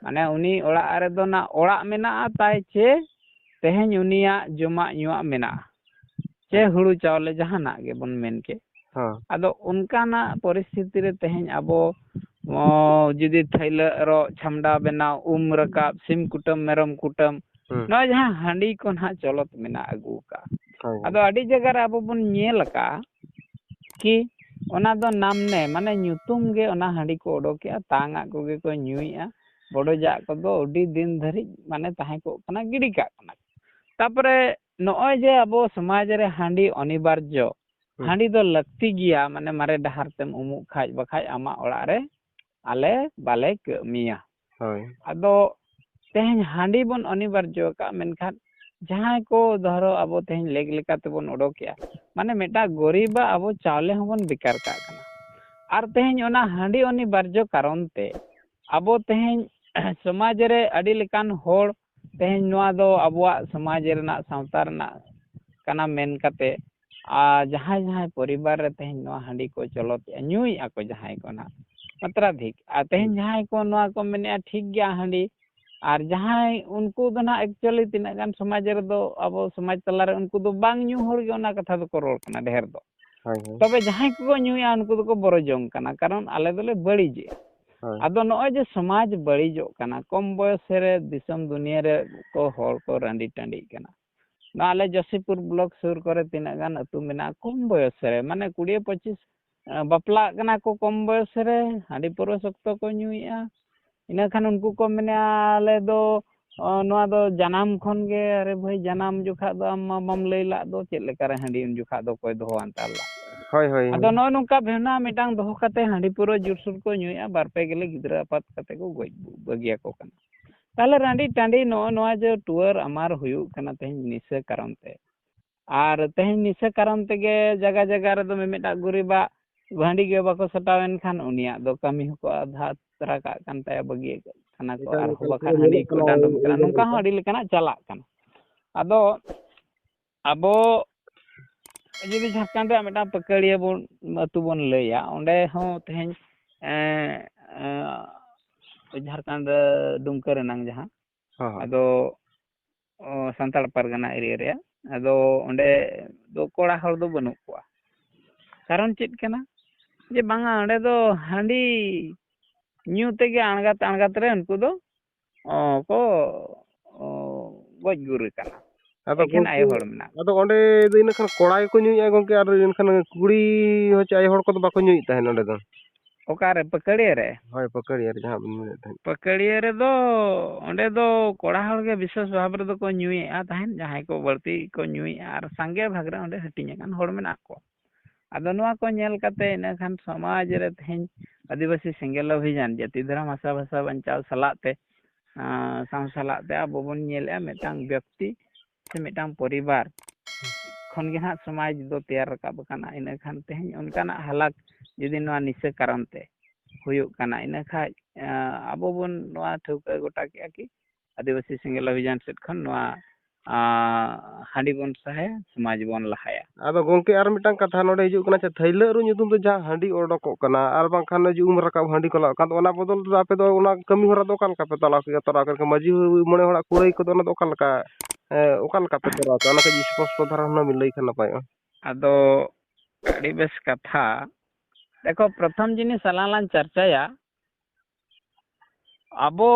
ᱢᱟᱱᱮ ᱩᱱᱤ ᱚᱲᱟᱜ ᱨᱮᱫᱚ ᱱᱟ ᱚᱲᱟᱜ ᱢᱮᱱᱟᱜᱼᱟ ᱛᱟᱭ, ᱪᱮ ᱛᱮᱦᱮᱧ ᱩᱱᱤᱭᱟᱜ ᱡᱚᱢᱟᱜ ᱧᱩᱣᱟᱜ ᱢᱮᱱᱟᱜᱼᱟ, ᱪᱮ ᱦᱩᱲᱩ ᱪᱟᱣᱞᱮ ᱡᱟᱦᱟᱱᱟᱜ ᱜᱮᱵᱚᱱ ᱢᱮᱱ ᱠᱮᱫ᱾ ᱦᱚᱸ᱾ ᱟᱫᱚ ᱚᱱᱠᱟᱱᱟᱜ ᱯᱚᱨᱤᱥᱛᱷᱤᱛᱤ ᱨᱮ ᱛᱮᱦᱮᱧ ᱟᱵᱚ, ᱚ, ᱡᱩᱫᱤ ᱛᱷᱟᱹᱭᱞᱟᱹᱜ ᱨᱚᱜ, ᱪᱷᱟᱢᱰᱟ ᱵᱮᱱᱟᱣ, ᱩᱢ ᱨᱟᱠᱟᱵ, ᱥᱤᱢ ᱠᱩᱴᱟᱹᱢ, ᱢᱮᱨᱚᱢ ᱠᱩᱴᱟᱹᱢ, ᱦᱩᱸ᱾ ᱱᱚᱜᱼᱚᱭ ᱡᱟᱦᱟᱸ ᱦᱟᱺᱰᱤ ᱠᱚ ᱱᱟᱦᱟᱜ ᱪᱚᱞᱚᱛ ᱢᱮᱱᱟᱜ ᱟᱹᱜᱩ ᱟᱠᱟᱫᱼᱟ᱾ ᱦᱳᱭ᱾ ᱟᱫᱚ ᱟᱹᱰᱤ ᱡᱟᱭᱜᱟ ᱨᱮ ᱟᱵᱚ ᱵᱚᱱ ᱧᱮᱞ ᱟᱠᱟᱫᱼᱟ ᱠᱤ ᱚᱱᱟ ᱫᱚ ᱱᱟᱢᱱᱮ, ᱢᱟᱱᱮ ᱧᱩᱛᱩᱢ ᱜᱮ ᱚᱱᱟ ᱦᱟᱺᱰᱤ ᱠᱚ ᱚᱰᱚᱠᱮᱜᱼᱟ, ᱛᱟᱝᱟᱜ ᱠᱚᱜᱮ ᱠᱚ ᱧᱩᱭᱮᱜᱼᱟ, ᱵᱚᱰᱚᱡᱟᱜ ᱠᱚᱫᱚ ᱟᱹᱰᱤ ᱫᱤᱱ ᱫᱷᱟᱹᱨᱤᱡ ᱢᱟᱱᱮ ᱛᱟᱦᱮᱸ ᱠᱚᱜ ᱠᱟᱱᱟ, ᱜᱤᱰᱤ ᱠᱟᱜ ᱠᱟᱱᱟ᱾ ᱛᱟᱯᱚᱨᱮ ᱱᱚᱜᱼᱚᱭ ᱡᱮ ᱟᱵᱚ ᱥᱚᱢᱟᱡᱽ ᱨᱮ ᱦᱟᱺᱰᱤ ᱚᱱᱤᱵᱟᱨᱡᱚ, ᱦᱩᱸ᱾ ᱦᱟᱺᱰᱤ ᱫᱚ ᱞᱟᱹᱠᱛᱤ ᱜᱮᱭᱟ, ᱢᱟᱱᱮ ᱢᱟᱨᱮ ᱰᱟᱦᱟᱨ ᱛᱮᱢ ᱩᱢᱩᱜ ᱠᱷᱟᱡ, ᱵᱟᱠᱷᱟᱡ ᱟᱢᱟᱜ ᱚᱲᱟᱜ ᱨᱮ ᱟᱞᱮ ᱵᱟᱞᱮ ᱠᱟᱹᱢᱤᱭᱟ᱾ ᱦᱳᱭ᱾ ᱟᱫᱚ ᱛᱮᱦᱮᱧ ᱦᱟᱺᱰᱤ ᱵᱚᱱ ᱚᱱᱤᱵᱟᱨᱡᱚ ᱟᱠᱟᱫ, ᱢᱮᱱᱠᱷᱟᱱ ᱡᱟᱦᱟᱸᱭ ᱠᱚ ᱫᱷᱚᱨᱚ ᱟᱵᱚ ᱛᱮᱦᱮᱧ ᱞᱮᱠ ᱞᱮᱠᱟ ᱛᱮᱵᱚᱱ ᱚᱰᱚᱠᱮᱜᱼᱟ, ᱢᱟᱱᱮ ᱢᱤᱫᱴᱟᱝ ᱜᱚᱨᱤᱵᱟᱜ ᱟᱵᱚ ᱪᱟᱣᱞᱮ ᱦᱚᱸᱵᱚᱱ ᱵᱮᱠᱟᱨ ᱠᱟᱜ ᱠᱟᱱᱟ᱾ ᱟᱨ ᱛᱮᱦᱮᱧ ᱚᱱᱟ ᱦᱟᱺᱰᱤ ᱚᱱᱤᱵᱟᱨᱡᱚ ᱠᱟᱨᱚᱱ ᱛᱮ ᱟᱵᱚ ᱛᱮᱦᱮᱧ ᱥᱚᱢᱟᱡᱽ ᱨᱮ ᱟᱹᱰᱤ ᱞᱮᱠᱟᱱ ᱦᱚᱲ, ᱛᱮᱦᱮᱧ ᱱᱚᱣᱟ ᱫᱚ ᱟᱵᱚᱣᱟᱜ ᱥᱚᱢᱟᱡᱽ ᱨᱮᱱᱟᱜ, ᱥᱟᱶᱛᱟ ᱨᱮᱱᱟᱜ ᱠᱟᱱᱟ ᱢᱮᱱ ᱠᱟᱛᱮ, ᱟᱨ ᱡᱟᱦᱟᱸᱭ ᱡᱟᱦᱟᱸᱭ ᱯᱚᱨᱤᱵᱟᱨ ᱨᱮ ᱛᱮᱦᱮᱧ ᱱᱚᱣᱟ ᱦᱟᱺᱰᱤ ᱠᱚ ᱪᱚᱞᱚᱛᱮᱜᱼᱟ, ᱧᱩᱭᱮᱜᱼᱟ ᱠᱚ ᱡᱟᱦᱟᱸᱭ ᱠᱚ ᱱᱟᱦᱟᱜ ᱢᱟᱛᱨᱟᱫᱷᱤᱠ, ᱟᱨ ᱛᱮᱦᱮᱧ ᱦᱩᱸ᱾ ᱡᱟᱦᱟᱸᱭ ᱠᱚ ᱱᱚᱣᱟ ᱠᱚ ᱢᱮᱱᱮᱜᱼᱟ, ᱴᱷᱤᱠ ᱜᱮᱭᱟ, ᱦᱟᱺᱰᱤ ᱟᱨ ᱡᱟᱦᱟᱸᱭ ᱩᱱᱠᱩ ᱫᱚ ᱱᱟᱦᱟᱜ actually ᱛᱤᱱᱟᱹᱜ ᱜᱟᱱ ᱥᱚᱢᱟᱡᱽ ᱨᱮᱫᱚ, ᱟᱵᱚ ᱥᱚᱢᱟᱡᱽ ᱛᱟᱞᱟᱨᱮ ᱩᱱᱠᱩ ᱫᱚ ᱵᱟᱝ ᱧᱩ ᱦᱚᱲ ᱜᱮ ᱚᱱᱟ ᱠᱟᱛᱷᱟ ᱫᱚᱠᱚ ᱨᱚᱲ ᱠᱟᱱᱟ ᱰᱷᱮᱨ ᱫᱚ᱾ ᱦᱳᱭ ᱦᱳᱭ ᱛᱚᱵᱮ ᱡᱟᱦᱟᱸᱭ ᱠᱚᱠᱚ ᱧᱩᱭᱟ ᱩᱱᱠᱩ ᱫᱚᱠᱚ ᱵᱚᱨᱚ ᱡᱚᱝ ᱠᱟᱱᱟ, ᱠᱟᱨᱚᱱ ᱟᱞᱮ ᱫᱚᱞᱮ ᱵᱟᱹᱲᱤᱡᱮᱜᱼᱟ᱾ ᱦᱳᱭ ᱟᱫᱚ ᱱᱚᱜᱼᱚᱭ ᱡᱮ ᱥᱚᱢᱟᱡᱽ ᱵᱟᱹᱲᱤᱡᱚᱜ ᱠᱟᱱᱟ, ᱠᱚᱢ ᱵᱚᱭᱚᱥ ᱨᱮ ᱫᱤᱥᱚᱢ ᱫᱩᱱᱤᱭᱟᱹ ᱨᱮ ᱠᱚ ᱦᱚᱲ ᱠᱚ ᱨᱟᱺᱰᱤ ᱴᱟᱺᱰᱤᱜ ᱠᱟᱱᱟ᱾ ᱱᱚᱣᱟ ᱟᱞᱮ ᱡᱚᱥᱤᱯᱩᱨ ᱵᱞᱚᱠ ᱥᱩᱨ ᱠᱚᱨᱮ ᱛᱤᱱᱟᱹᱜ ᱜᱟᱱ ᱟᱹᱛᱩ ᱢᱮᱱᱟᱜᱼᱟ, ᱠᱚᱢ ᱵᱚᱭᱚᱥ ᱨᱮ, ᱢᱟᱱᱮ ᱠᱩᱲᱤ ᱯᱚᱸᱪᱤᱥ, ᱟᱸ, ᱵᱟᱯᱞᱟᱜ ᱠᱟᱱᱟ ᱠᱚ ᱠᱚᱢ ᱵᱚᱭᱚᱥ ᱨᱮ, ᱦᱟᱺᱰᱤ ᱯᱟᱹᱣᱨᱟᱹ ᱥᱚᱠᱛᱚ ᱠᱚ ᱧᱩᱭᱮᱫᱼᱟ᱾ ᱤᱱᱟᱹ ᱠᱷᱟᱱ ᱩᱱᱠᱩ ᱠᱚ ᱢᱮᱱᱮᱫᱼᱟ, "ᱟᱞᱮ ᱫᱚ, ᱚ, ᱱᱚᱣᱟ ᱫᱚ ᱡᱟᱱᱟᱢ ᱠᱷᱚᱱ ᱜᱮ, ᱟᱨᱮ ᱵᱷᱟᱹᱭ, ᱡᱟᱱᱟᱢ ᱡᱚᱠᱷᱟᱜ ᱫᱚ ᱟᱢ ᱢᱟ ᱵᱟᱢ ᱞᱟᱹᱭ ᱞᱟᱜ ᱫᱚ, ᱪᱮᱫ ᱞᱮᱠᱟᱨᱮ ᱦᱟᱺᱰᱤ ᱩᱱ ᱡᱚᱠᱷᱟᱜ ᱫᱚ ᱚᱠᱚᱭ ᱫᱚᱦᱚ ᱦᱟᱛᱟᱲ ᱞᱟᱜ?" ᱦᱳᱭ ᱦᱳᱭ ᱟᱫᱚ ᱱᱚᱜᱼᱚ ᱱᱚᱝᱠᱟ ᱵᱷᱟᱵᱽᱱᱟ ᱢᱤᱫᱴᱟᱝ ᱫᱚᱦᱚ ᱠᱟᱛᱮ ᱦᱟᱺᱰᱤ ᱯᱟᱹᱣᱨᱟᱹ ᱡᱳᱨᱥᱳᱨ ᱠᱚ ᱧᱩᱭᱮᱫᱼᱟ, ᱵᱟᱨ ᱯᱮ ᱜᱮᱞᱮ ᱜᱤᱫᱽᱨᱟᱹ ᱟᱯᱟᱛ ᱠᱟᱛᱮ ᱠᱚ ᱜᱚᱡ ᱵᱟᱹᱜᱤᱭᱟᱠᱚ ᱠᱟᱱᱟ᱾ ᱛᱟᱦᱚᱞᱮ ᱨᱟᱺᱰᱤ ᱴᱟᱺᱰᱤ ᱱᱚᱜᱼᱚ ᱱᱚᱣᱟ ᱡᱮ ᱴᱩᱣᱟᱹᱨ ᱟᱢᱟᱨ ᱦᱩᱭᱩᱜ ᱠᱟᱱᱟ ᱛᱮᱦᱮᱧ ᱱᱤᱥᱟᱹ ᱠᱟᱨᱚᱱ ᱛᱮ, ᱟᱨ ᱛᱮᱦᱮᱧ ᱱᱤᱥᱟᱹ ᱠᱟᱨᱚᱱ ᱛᱮᱜᱮ ᱡᱟᱭᱜᱟ ᱡᱟᱭᱜᱟ ᱨᱮᱫᱚ ᱢᱤᱢᱤᱫᱴᱟᱜ ᱜᱩᱨᱤᱵᱟᱜ ᱦᱟᱺᱰᱤ ᱜᱮ ᱵᱟᱠᱚ ᱥᱟᱴᱟᱣ ᱮᱱ ᱠᱷᱟᱱ ᱩᱱᱤᱭᱟᱜ ᱫᱚ ᱠᱟᱹᱢᱤ ᱦᱚᱸᱠᱚ ᱟᱫᱷᱟ ᱛᱚᱨᱟ ᱠᱟᱜ ᱠᱟᱱ ᱛᱟᱭᱟ, ᱵᱟᱹᱜᱤ ᱠᱟᱱᱟ ᱠᱚ, ᱮᱠᱟᱞ, ᱟᱨᱦᱚᱸ ᱮᱠᱟᱞ, ᱵᱟᱠᱷᱟᱱ ᱮᱠᱟᱞ, ᱦᱟᱺᱰᱤ ᱮᱠᱟᱞ, ᱠᱚ ᱰᱟᱸᱰᱚᱢ ᱠᱟᱱᱟ, ᱮᱠᱟᱞ, ᱱᱚᱝᱠᱟ ᱦᱚᱸ ᱮᱠᱟᱞ᱾ ᱟᱹᱰᱤ ᱞᱮᱠᱟᱱᱟᱜ ᱪᱟᱞᱟᱜ ᱠᱟᱱᱟ᱾ ᱟᱫᱚ ᱟᱵᱚ ᱡᱩᱫᱤ ᱡᱷᱟᱲᱠᱷᱚᱸᱰ ᱨᱮᱭᱟᱜ ᱢᱤᱫᱴᱟᱝ ᱯᱟᱹᱠᱟᱹᱲᱤᱭᱟᱹ ᱵᱚᱱ, ᱟᱹᱛᱩ ᱵᱚᱱ ᱞᱟᱹᱭᱟ, ᱚᱸᱰᱮ ᱦᱚᱸ ᱛᱮᱦᱮᱧ, ᱮᱸ, ᱮᱸ, ᱡᱷᱟᱲᱠᱷᱚᱸᱰ ᱰᱩᱢᱠᱟᱹ ᱨᱮᱱᱟᱝ ᱡᱟᱦᱟᱸ, ᱦᱚᱸ, ᱦᱚᱸ᱾ ᱟᱫᱚ, ᱚ, ᱥᱟᱱᱛᱟᱲ ᱯᱟᱨᱜᱟᱱᱟ ᱮᱨᱤᱭᱟ ᱨᱮᱭᱟᱜ, ᱟᱫᱚ ᱚᱸᱰᱮ ᱫᱚ ᱠᱚᱲᱟ ᱦᱚᱲ ᱫᱚ ᱵᱟᱹᱱᱩᱜ ᱠᱚᱣᱟ᱾ ᱠᱟᱨᱚᱱ ᱪᱮᱫ ᱠᱟᱱᱟ? ᱡᱮ ᱵᱟᱝᱟ, ᱚᱸᱰᱮ ᱫᱚ ᱦᱟᱺᱰᱤ ᱧᱩ ᱛᱮᱜᱮ ᱟᱬᱜᱟᱛ ᱟᱬᱜᱟᱛ ᱨᱮ ᱩᱱᱠᱩ ᱫᱚ, ᱚ, ᱠᱚ, ᱚ, ᱜᱚᱡ ᱜᱩᱨ ᱠᱟᱱᱟ᱾ ᱟᱫᱚ ᱮᱠᱷᱮᱱ ᱜᱚᱢᱠᱮ, ᱟᱭᱳ ᱦᱚᱲ ᱢᱮᱱᱟᱜ ᱠᱚᱣᱟ᱾ ᱟᱫᱚ ᱚᱸᱰᱮ ᱫᱚ ᱤᱱᱟᱹ ᱠᱷᱟᱱ ᱠᱚᱲᱟ ᱜᱮᱠᱚ ᱧᱩᱭᱮᱫᱼᱟ ᱜᱚᱢᱠᱮ, ᱟᱨ ᱮᱱᱠᱷᱟᱱ ᱠᱩᱲᱤ ᱦᱚᱪᱚ ᱟᱭᱳ ᱦᱚᱲ ᱠᱚᱫᱚ ᱵᱟᱠᱚ ᱧᱩᱭᱮᱫ ᱛᱟᱦᱮᱱ ᱚᱸᱰᱮ ᱫᱚ? ᱚᱠᱟᱨᱮ, ᱯᱟᱹᱠᱟᱹᱲᱤᱭᱟᱹ ᱨᱮ? ᱦᱳᱭ, ᱯᱟᱹᱠᱟᱹᱲᱤᱭᱟᱹ ᱨᱮ ᱡᱟᱦᱟᱸ ᱵᱤᱱ ᱢᱮᱱᱮᱫ ᱛᱟᱦᱮᱸᱫ᱾ ᱯᱟᱹᱠᱟᱹᱲᱤᱭᱟᱹ ᱨᱮᱫᱚ ᱚᱸᱰᱮ ᱫᱚ ᱠᱚᱲᱟ ᱦᱚᱲ ᱜᱮ ᱵᱤᱥᱮᱥ ᱵᱷᱟᱵᱽ ᱨᱮᱫᱚ ᱠᱚ ᱧᱩᱭᱮᱫᱼᱟ ᱛᱟᱦᱮᱸᱫ, ᱡᱟᱦᱟᱸᱭ ᱠᱚ ᱵᱟᱹᱲᱛᱤ ᱠᱚ ᱧᱩᱭᱮᱫᱼᱟ, ᱟᱨ ᱥᱟᱸᱜᱮ ᱵᱷᱟᱜᱽ ᱨᱮ ᱚᱸᱰᱮ ᱦᱟᱹᱴᱤᱧ ᱟᱠᱟᱱ ᱦᱚᱲ ᱢᱮᱱᱟᱜ ᱠᱚᱣᱟ᱾ ᱟᱫᱚ ᱱᱚᱣᱟ ᱠᱚ ᱧᱮᱞ ᱠᱟᱛᱮ ᱤᱱᱟᱹ ᱠᱷᱟᱱ ᱥᱚᱢᱟᱡᱽ ᱨᱮ ᱛᱮᱦᱮᱧ ᱟᱹᱫᱤᱵᱟᱹᱥᱤ ᱥᱮᱸᱜᱮᱞ ᱚᱵᱷᱤᱡᱟᱱ, ᱡᱟᱹᱛᱤ ᱫᱷᱚᱨᱚᱢ ᱦᱟᱥᱟ ᱵᱷᱟᱥᱟ ᱵᱟᱧᱪᱟᱣ ᱥᱟᱞᱟᱜ ᱛᱮ, ᱟᱸ, ᱥᱟᱶ ᱥᱟᱞᱟᱜ ᱛᱮ ᱟᱵᱚ ᱵᱚᱱ ᱧᱮᱞᱮᱫᱼᱟ ᱢᱤᱫᱴᱟᱝ ᱵᱮᱠᱛᱤ ᱥᱮ ᱢᱤᱫᱴᱟᱝ ᱯᱚᱨᱤᱵᱟᱨ ᱠᱷᱚᱱ ᱜᱮ ᱱᱟᱦᱟᱜ ᱥᱚᱢᱟᱡᱽ ᱫᱚ ᱛᱮᱭᱟᱨ ᱨᱟᱠᱟᱵ ᱟᱠᱟᱱᱟ᱾ ᱤᱱᱟᱹ ᱠᱷᱟᱱ ᱛᱮᱦᱮᱧ ᱚᱱᱠᱟᱱᱟᱜ ᱦᱟᱞᱟᱛ ᱡᱩᱫᱤ ᱱᱚᱣᱟ ᱱᱤᱥᱟᱹ ᱠᱟᱨᱚᱱ ᱛᱮ ᱦᱩᱭᱩᱜ ᱠᱟᱱᱟ, ᱤᱱᱟᱹ ᱠᱷᱟᱡ, ᱟᱸ, ᱟᱵᱚ ᱵᱚᱱ ᱱᱚᱣᱟ ᱴᱷᱟᱹᱣᱠᱟᱹ ᱜᱚᱴᱟ ᱠᱮᱜᱼᱟ ᱠᱤ ᱟᱹᱫᱤᱵᱟᱹᱥᱤ ᱥᱮᱸᱜᱮᱞ ᱚᱵᱷᱤᱡᱟᱱ ᱥᱮᱫ ᱠᱷᱚᱱ ᱱᱚᱣᱟ, ᱟᱸ, ᱦᱟᱺᱰᱤ ᱵᱚᱱ ᱥᱟᱦᱟᱭᱟ, ᱥᱚᱢᱟᱡᱽ ᱵᱚᱱ ᱞᱟᱦᱟᱭᱟ᱾ ᱟᱫᱚ ᱜᱚᱝᱠᱮ, ᱟᱨ ᱢᱤᱫᱴᱟᱝ ᱠᱟᱛᱷᱟ ᱱᱚᱰᱮ ᱦᱤᱡᱩᱜ ᱠᱟᱱᱟ, ᱟᱪᱪᱷᱟ, ᱛᱷᱟᱹᱭᱞᱟᱹᱜ ᱨᱩ ᱧᱩᱛᱩᱢ ᱛᱮ ᱡᱟᱦᱟᱸ ᱦᱟᱺᱰᱤ ᱚᱰᱚᱠᱚᱜ ᱠᱟᱱᱟ, ᱟᱨ ᱵᱟᱝᱠᱷᱟᱱ ᱡᱩ-, ᱩᱢ ᱨᱟᱠᱟᱵ ᱦᱟᱺᱰᱤ ᱠᱚ ᱞᱟᱜᱟᱜ ᱠᱟᱱ, ᱚᱱᱟ ᱵᱚᱫᱚᱞ ᱛᱮᱫᱚ ᱟᱯᱮ ᱫᱚ ᱚᱱᱟ ᱠᱟᱹᱢᱤ ᱦᱚᱨᱟ ᱫᱚ ᱚᱠᱟ ᱞᱮᱠᱟ ᱯᱮ ᱛᱚᱨᱟᱣ ᱠᱮᱫᱟ? ᱛᱚᱨᱟᱣ ᱠᱮᱫ ᱠᱷᱟᱱ ᱢᱟᱹᱡᱷᱤ ᱢᱚᱬᱮ ᱦᱚᱲᱟᱜ ᱠᱩᱲᱟᱹᱭ ᱠᱚᱫᱚ ᱚᱱᱟ ᱫᱚ ᱚᱠᱟ ᱞᱮᱠᱟ, ᱮ, ᱚᱠᱟ ᱞᱮᱠᱟ ᱯᱮ ᱛᱚᱨᱟᱣ ᱠᱮᱫᱟ? ᱚᱱᱟ ᱠᱟᱹᱡ ᱥᱯᱚᱥᱴᱚ ᱫᱷᱟᱨᱟ ᱦᱩᱱᱟᱹᱝ ᱵᱤᱱ ᱞᱟᱹᱭ ᱠᱷᱟᱱ ᱱᱟᱯᱟᱭᱚᱜᱼᱟ᱾ ᱟᱫᱚ ᱟᱹᱰᱤ ᱵᱮᱥ ᱠᱟᱛᱷᱟ᱾ ᱫᱮᱠᱷᱚ, ᱯᱨᱚᱛᱷᱚᱢ ᱡᱤᱱᱤᱥ ᱟᱞᱟᱝ ᱞᱟᱝ ᱪᱟᱨᱪᱟᱭᱟ, ᱟᱵᱚ,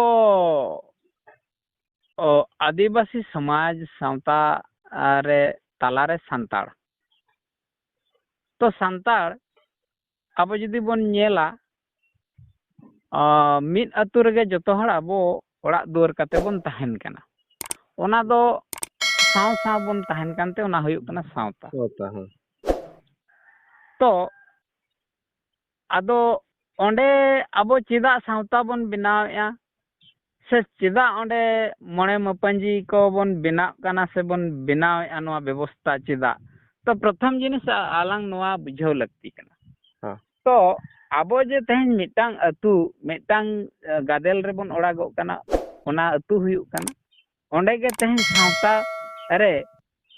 ᱚ, ᱟᱹᱫᱤᱵᱟᱹᱥᱤ ᱥᱚᱢᱟᱡᱽ ᱥᱟᱶᱛᱟ ᱨᱮ ᱛᱟᱞᱟᱨᱮ ᱥᱟᱱᱛᱟᱲ᱾ ᱛᱚ, ᱥᱟᱱᱛᱟᱲ ᱟᱵᱚ ᱡᱩᱫᱤ ᱵᱚᱱ ᱧᱮᱞᱟ, ᱚ, ᱢᱤᱫ ᱟᱹᱛᱩ ᱨᱮᱜᱮ ᱡᱚᱛᱚ ᱦᱚᱲ ᱟᱵᱚ ᱚᱲᱟᱜ ᱫᱩᱣᱟᱹᱨ ᱠᱟᱛᱮ ᱵᱚᱱ ᱛᱟᱦᱮᱱ ᱠᱟᱱᱟ᱾ ᱚᱱᱟ ᱫᱚ ᱥᱟᱶ ᱥᱟᱶ ᱵᱚᱱ ᱛᱟᱦᱮᱱ ᱠᱟᱱᱛᱮ ᱚᱱᱟ ᱦᱩᱭᱩᱜ ᱠᱟᱱᱟ ᱥᱟᱶᱛᱟ᱾ ᱥᱟᱶᱛᱟ, ᱦᱮᱸ᱾ ᱛᱚ, ᱟᱫᱚ ᱚᱸᱰᱮ ᱟᱵᱚ ᱪᱮᱫᱟᱜ ᱥᱟᱶᱛᱟ ᱵᱚᱱ ᱵᱮᱱᱟᱣᱮᱫᱼᱟ? ᱥᱮ ᱪᱮᱫᱟᱜ ᱚᱸᱰᱮ ᱢᱚᱬᱮ ᱢᱟᱹᱯᱟᱹᱧᱡᱤ ᱠᱚ ᱵᱚᱱ ᱵᱮᱱᱟᱣ ᱠᱟᱱᱟ ᱥᱮ ᱵᱚᱱ ᱵᱮᱱᱟᱣᱮᱫᱼᱟ ᱱᱚᱣᱟ ᱵᱮᱵᱚᱥᱛᱟ ᱪᱮᱫᱟᱜ? ᱛᱚ, ᱯᱨᱚᱛᱷᱚᱢ ᱡᱤᱱᱤᱥ ᱟ-, ᱟᱞᱟᱝ ᱱᱚᱣᱟ ᱵᱩᱡᱷᱟᱹᱣ ᱞᱟᱹᱠᱛᱤ ᱠᱟᱱᱟ᱾ ᱦᱮᱸ᱾ ᱛᱚ, ᱟᱵᱚ ᱡᱮ ᱛᱮᱦᱮᱧ ᱢᱤᱫᱴᱟᱝ ᱟᱹᱛᱩ, ᱢᱤᱫᱴᱟᱝ, ᱮ, ᱜᱟᱫᱮᱞ ᱨᱮᱵᱚᱱ ᱚᱲᱟᱜᱚᱜ ᱠᱟᱱᱟ, ᱚᱱᱟ ᱟᱹᱛᱩ ᱦᱩᱭᱩᱜ ᱠᱟᱱᱟ᱾ ᱚᱸᱰᱮ ᱜᱮ ᱛᱮᱦᱮᱧ ᱥᱟᱶᱛᱟ ᱨᱮ,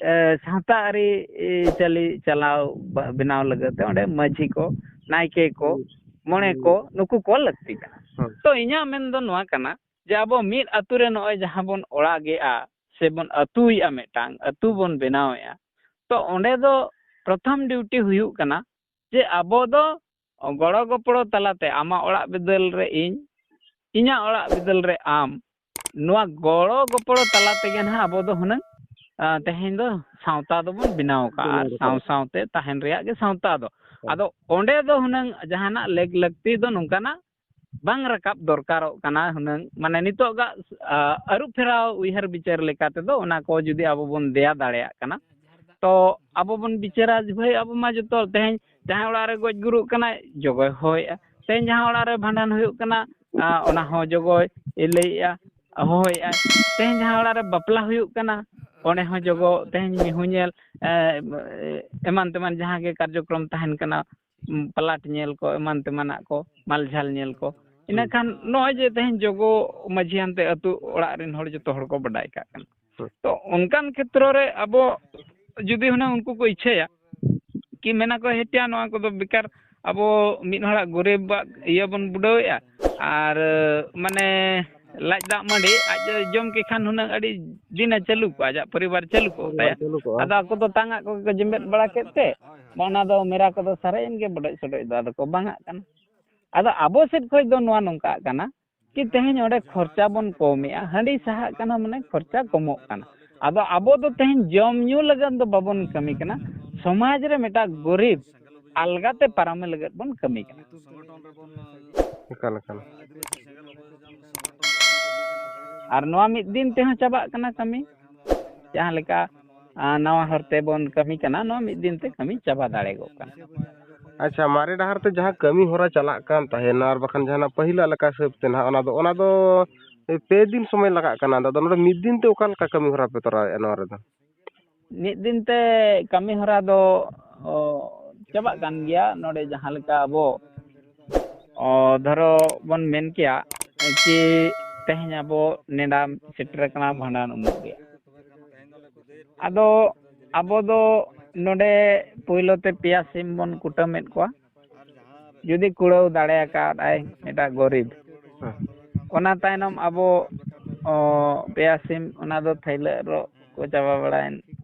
ᱮ, ᱥᱟᱶᱛᱟ ᱟᱹᱨᱤ, ᱮ, ᱪᱟᱹᱞᱤ ᱪᱟᱞᱟᱣ ᱵᱟ-, ᱵᱮᱱᱟᱣ ᱞᱟᱹᱜᱤᱫ ᱛᱮ ᱚᱸᱰᱮ ᱢᱟᱹᱡᱷᱤ ᱠᱚ, ᱱᱟᱭᱠᱮ ᱠᱚ, ᱦᱩᱸ᱾ ᱢᱚᱬᱮ ᱦᱩᱸ᱾ ᱠᱚ, ᱱᱩᱠᱩ ᱠᱚ ᱞᱟᱹᱠᱛᱤ ᱠᱟᱱᱟ᱾ ᱦᱮᱸ᱾ ᱛᱚ, ᱤᱧᱟᱹᱜ ᱢᱮᱱ ᱫᱚ ᱱᱚᱣᱟ ᱠᱟᱱᱟ ᱡᱮ ᱟᱵᱚ ᱢᱤᱫ ᱟᱹᱛᱩ ᱨᱮ ᱱᱚᱜᱼᱚᱭ ᱡᱟᱦᱟᱸ ᱵᱚᱱ ᱚᱲᱟᱜᱮᱜᱼᱟ ᱥᱮ ᱵᱚᱱ ᱟᱹᱛᱩᱭᱮᱜᱼᱟ, ᱢᱤᱫᱴᱟᱝ ᱟᱹᱛᱩ ᱵᱚᱱ ᱵᱮᱱᱟᱣᱮᱜᱼᱟ, ᱛᱚ, ᱚᱸᱰᱮ ᱫᱚ ᱯᱨᱚᱛᱷᱚᱢ ᱰᱤᱭᱩᱴᱤ ᱦᱩᱭᱩᱜ ᱠᱟᱱᱟ ᱡᱮ ᱟᱵᱚ ᱫᱚ ᱜᱚᱲᱚ ᱜᱚᱯᱚᱲᱚ ᱛᱟᱞᱟᱛᱮ ᱟᱢᱟᱜ ᱚᱲᱟᱜ ᱵᱤᱫᱟᱹᱞ ᱨᱮ ᱤᱧ, ᱤᱧᱟᱹᱜ ᱚᱲᱟᱜ ᱵᱤᱫᱟᱹᱞ ᱨᱮ ᱟᱢ, ᱱᱚᱣᱟ ᱜᱚᱲᱚ ᱜᱚᱯᱚᱲᱚ ᱛᱟᱞᱟ ᱛᱮᱜᱮ ᱱᱟᱦᱟᱜ ᱟᱵᱚ ᱫᱚ ᱦᱩᱱᱟᱹᱝ, ᱟ, ᱛᱮᱦᱮᱧ ᱫᱚ ᱥᱟᱶᱛᱟ ᱫᱚᱵᱚᱱ ᱵᱮᱱᱟᱣ ᱠᱟᱜᱼᱟ᱾ ᱟᱨ ᱵᱮᱱᱟᱣ ᱥᱟᱶ ᱠᱟᱜᱼᱟ᱾ ᱥᱟᱶᱛᱮ ᱛᱟᱦᱮᱱ ᱨᱮᱭᱟᱜ ᱜᱮ ᱥᱟᱶᱛᱟ ᱫᱚ᱾ ᱦᱮᱸ᱾ ᱟᱫᱚ ᱚᱸᱰᱮ ᱫᱚ ᱦᱩᱱᱟᱹᱝ ᱡᱟᱦᱟᱱᱟᱜ ᱞᱮᱠ ᱞᱟᱹᱠᱛᱤ ᱫᱚ ᱱᱚᱝᱠᱟᱱᱟᱜ ᱵᱟᱝ ᱨᱟᱠᱟᱵ ᱫᱚᱨᱠᱟᱨᱚᱜ ᱠᱟᱱᱟ ᱦᱩᱱᱟᱹᱝ, ᱢᱟᱱᱮ ᱱᱤᱛᱚᱜᱟᱜ, ᱟ, ᱟᱹᱨᱩ ᱯᱷᱮᱨᱟᱣ ᱩᱭᱦᱟᱹᱨ ᱵᱤᱪᱟᱹᱨ ᱞᱮᱠᱟ ᱛᱮᱫᱚ ᱚᱱᱟ ᱠᱚ ᱡᱩᱫᱤ ᱟᱵᱚ ᱵᱚᱱ ᱫᱮᱭᱟ ᱫᱟᱲᱮᱭᱟᱜ ᱠᱟᱱᱟ, ᱛᱚ ᱟᱵᱚ ᱵᱚᱱ ᱵᱤᱪᱟᱹᱨᱟ ᱡᱮ ᱵᱷᱟᱹᱭ, ᱟᱵᱚ ᱢᱟ ᱡᱚᱛᱚ ᱛᱮᱦᱮᱧ ᱡᱟᱦᱟᱸᱭ ᱚᱲᱟᱜ ᱨᱮ ᱜᱚᱡ ᱜᱩᱨᱩᱜ ᱠᱟᱱᱟᱭ, ᱡᱚᱜᱚᱭ ᱦᱚᱦᱚᱭᱮᱜᱼᱟ᱾ ᱛᱮᱦᱮᱧ ᱡᱟᱦᱟᱸ ᱚᱲᱟᱜ ᱨᱮ ᱵᱷᱟᱸᱰᱟᱱ ᱦᱩᱭᱩᱜ ᱠᱟᱱᱟ, ᱟ, ᱚᱱᱟ ᱦᱚᱸ ᱡᱚᱜᱚᱭ ᱞᱟᱹᱭᱮᱜᱼᱟ, ᱦᱚᱦᱚᱭᱮᱜᱼᱟᱭ᱾ ᱛᱮᱦᱮᱧ ᱡᱟᱦᱟᱸ ᱚᱲᱟᱜ ᱨᱮ ᱵᱟᱯᱞᱟ ᱦᱩᱭᱩᱜ ᱠᱟᱱᱟ, ᱚᱸᱰᱮ ᱦᱚᱸ ᱡᱚᱜᱚ, ᱛᱮᱦᱮᱧ ᱢᱤᱦᱩ ᱧᱮᱞ, ᱮ, ᱮᱢᱟᱱ ᱛᱮᱢᱟᱱ ᱡᱟᱦᱟᱸ ᱜᱮ ᱠᱟᱨᱡᱚᱠᱨᱚᱢ ᱛᱟᱦᱮᱱ ᱠᱟᱱᱟ, ᱩᱢ, ᱯᱟᱞᱟᱴ ᱧᱮᱞ ᱠᱚ, ᱮᱢᱟᱱ ᱛᱮᱢᱟᱱᱟᱜ ᱠᱚ, ᱢᱟᱞᱡᱷᱟᱞ ᱧᱮᱞ ᱠᱚ᱾ ᱤᱱᱟᱹ ᱦᱩᱸ᱾ ᱠᱷᱟᱱ ᱱᱚᱜᱼᱚᱭ ᱡᱮ ᱛᱮᱦᱮᱧ ᱡᱚᱜᱚ ᱢᱟᱹᱡᱷᱤ ᱦᱟᱱᱛᱮ ᱟᱹᱛᱩ ᱚᱲᱟᱜ ᱨᱮᱱ ᱦᱚᱲ ᱡᱚᱛᱚ ᱦᱚᱲ ᱠᱚ ᱵᱟᱰᱟᱭ ᱠᱟᱜ ᱠᱟᱱᱟ᱾ ᱛᱚ ᱚᱱᱠᱟᱱ ᱠᱷᱮᱛᱨᱚ ᱨᱮ ᱟᱵᱚ ᱡᱩᱫᱤ ᱦᱩᱱᱟᱹᱝ ᱩᱱᱠᱩ ᱠᱚ ᱤᱪᱪᱷᱟᱹᱭᱟ ᱠᱤ ᱢᱮᱱᱟ ᱠᱚ, "ᱦᱮᱴᱭᱟ, ᱱᱚᱣᱟ ᱠᱚᱫᱚ ᱵᱮᱠᱟᱨ, ᱟᱵᱚ ᱢᱤᱫ ᱦᱚᱲᱟᱜ ᱜᱚᱨᱤᱵᱟᱜ ᱤᱭᱟᱹ ᱵᱚᱱ ᱵᱩᱰᱟᱹᱣᱮᱫᱼᱟ, ᱟᱨ ᱢᱟᱱᱮ ᱞᱟᱡ ᱫᱟᱜ ᱢᱟᱹᱰᱤ ᱟᱡ ᱮ ᱡᱚᱢ ᱠᱮ ᱠᱷᱟᱱ ᱦᱩᱱᱟᱹᱝ ᱟᱹᱰᱤ ᱫᱤᱱ ᱮ ᱪᱟᱹᱞᱩ ᱠᱚᱜᱼᱟ, ᱟᱡᱟᱜ ᱯᱚᱨᱤᱵᱟᱨ ᱪᱟᱹᱞᱩ ᱠᱚᱜ ᱛᱟᱭᱟ᱾ ᱪᱟᱹᱞᱩ ᱠᱚᱜᱼᱟ᱾ ᱟᱫᱚ ᱟᱠᱚ ᱫᱚ ᱛᱟᱝ ᱟᱜ ᱠᱚᱜᱮ ᱠᱚ ᱡᱮᱢᱵᱮᱫ ᱵᱟᱲᱟ ᱠᱮᱫ ᱛᱮ, ᱚᱱᱟ ᱫᱚ ᱢᱮᱨᱟ ᱠᱚᱫᱚ ᱥᱟᱨᱮᱡ ᱮᱱ ᱜᱮ, ᱵᱚᱰᱚᱡ ᱥᱚᱰᱚᱡ ᱫᱚ ᱟᱫᱚ ᱠᱚ ᱵᱟᱝ ᱟᱜ ᱠᱟᱱᱟ᱾ ᱟᱫᱚ ᱟᱵᱚ ᱥᱮᱫ ᱠᱷᱚᱱ ᱫᱚ ᱱᱚᱣᱟ ᱱᱚᱝᱠᱟᱜ ᱠᱟᱱᱟ ᱠᱤ ᱛᱮᱦᱮᱧ ᱚᱸᱰᱮ ᱠᱷᱚᱨᱪᱟ ᱵᱚᱱ ᱠᱚᱢᱮᱜᱼᱟ, ᱦᱟᱺᱰᱤ ᱥᱟᱦᱟᱜ ᱠᱟᱱᱟ, ᱢᱟᱱᱮ ᱠᱷᱚᱨᱪᱟ ᱠᱚᱢᱚᱜ ᱠᱟᱱᱟ᱾ ᱟᱫᱚ ᱟᱵᱚ ᱫᱚ ᱛᱮᱦᱮᱧ ᱡᱚᱢ ᱧᱩ ᱞᱟᱹᱜᱤᱫ ᱫᱚ ᱵᱟᱵᱚᱱ ᱠᱟᱹᱢᱤ ᱠᱟᱱᱟ, ᱥᱚᱢᱟᱡᱽ ᱨᱮ ᱢᱤᱫᱴᱟᱝ ᱜᱚᱨᱤᱵ ᱟᱞᱜᱟᱛᱮ ᱯᱟᱨᱚᱢᱮ ᱞᱟᱹᱜᱤᱫ ᱵᱚᱱ ᱠᱟᱹᱢᱤ ᱠᱟᱱᱟ᱾ ᱮᱠᱟᱞ, ᱮᱠᱟᱞ᱾ ᱟᱨ ᱱᱚᱣᱟ ᱢᱤᱫ ᱫᱤᱱ ᱛᱮᱦᱚᱸ ᱪᱟᱵᱟᱜ ᱠᱟᱱᱟ ᱠᱟᱹᱢᱤ᱾ ᱡᱟᱦᱟᱸ ᱞᱮᱠᱟ, ᱟᱸ, ᱱᱟᱣᱟ ᱦᱚᱨ ᱛᱮᱵᱚᱱ ᱠᱟᱹᱢᱤ ᱠᱟᱱᱟ, ᱱᱚᱣᱟ ᱢᱤᱫ ᱫᱤᱱ ᱛᱮ ᱠᱟᱹᱢᱤ ᱪᱟᱵᱟ ᱫᱟᱲᱮ ᱜᱚᱜ ᱠᱟᱱᱟ᱾ ᱟᱪᱪᱷᱟ, ᱢᱟᱨᱮ ᱰᱟᱦᱟᱨ ᱛᱮ ᱡᱟᱦᱟᱸ ᱠᱟᱹᱢᱤ ᱦᱚᱨᱟ ᱪᱟᱞᱟᱜ ᱠᱟᱱ ᱛᱟᱦᱮᱱᱟ, ᱟᱨ ᱵᱟᱠᱷᱟᱱ ᱡᱟᱦᱟᱱᱟᱜ ᱯᱟᱹᱦᱤᱞᱟᱜ ᱞᱮᱠᱟ ᱦᱤᱥᱟᱹᱵ ᱛᱮ ᱱᱟᱦᱟᱜ, ᱚᱱᱟ ᱫᱚ, ᱚᱱᱟ ᱫᱚ ᱯᱮ ᱫᱤᱱ ᱥᱚᱢᱚᱭ ᱞᱟᱜᱟᱜ ᱠᱟᱱᱟ᱾ ᱟᱫᱚ ᱱᱚᱰᱮ ᱢᱤᱫ ᱫᱤᱱ ᱛᱮ ᱚᱠᱟ ᱞᱮᱠᱟ ᱠᱟᱹᱢᱤ ᱦᱚᱨᱟ ᱯᱮ ᱛᱚᱨᱟᱣᱮᱫᱼᱟ ᱱᱚᱣᱟ ᱨᱮᱫᱚ? ᱢᱤᱫ ᱫᱤᱱ ᱛᱮ ᱠᱟᱹᱢᱤ ᱦᱚᱨᱟ ᱫᱚ, ᱚ, ᱪᱟᱵᱟᱜ ᱠᱟᱱ ᱜᱮᱭᱟ᱾ ᱱᱚᱰᱮ ᱡᱟᱦᱟᱸ ᱞᱮᱠᱟ ᱟᱵᱚ, ᱚ, ᱫᱷᱚᱨᱚ ᱵᱚᱱ ᱢᱮᱱ ᱠᱮᱭᱟ ᱠᱤ ᱛᱮᱦᱮᱧ ᱟᱵᱚ ᱱᱮᱰᱟ ᱥᱮᱴᱮᱨ ᱟᱠᱟᱱᱟ ᱵᱷᱟᱸᱰᱟᱱ ᱩᱢᱩᱜ ᱨᱮᱭᱟᱜ᱾ ᱟᱫᱚ ᱟᱵᱚ ᱫᱚ ᱱᱚᱰᱮ ᱯᱳᱭᱞᱳ ᱛᱮ ᱯᱮᱭᱟ ᱥᱤᱢ ᱵᱚᱱ ᱠᱩᱴᱟᱹᱢᱮᱫ ᱠᱚᱣᱟ, ᱡᱩᱫᱤ ᱠᱩᱲᱟᱹᱣ ᱫᱟᱲᱮ ᱟᱠᱟᱫᱟᱭ ᱮᱴᱟᱜ ᱜᱚᱨᱤᱵ᱾ ᱦᱮᱸ᱾ ᱚᱱᱟ ᱛᱟᱭᱱᱚᱢ ᱟᱵᱚ, ᱚ, ᱯᱮᱭᱟ ᱥᱤᱢ ᱚᱱᱟ ᱫᱚ ᱛᱷᱟᱹᱭᱞᱟᱹᱜ ᱨᱚᱜ ᱠᱚ ᱪᱟᱵᱟ ᱵᱟᱲᱟᱭᱮᱱ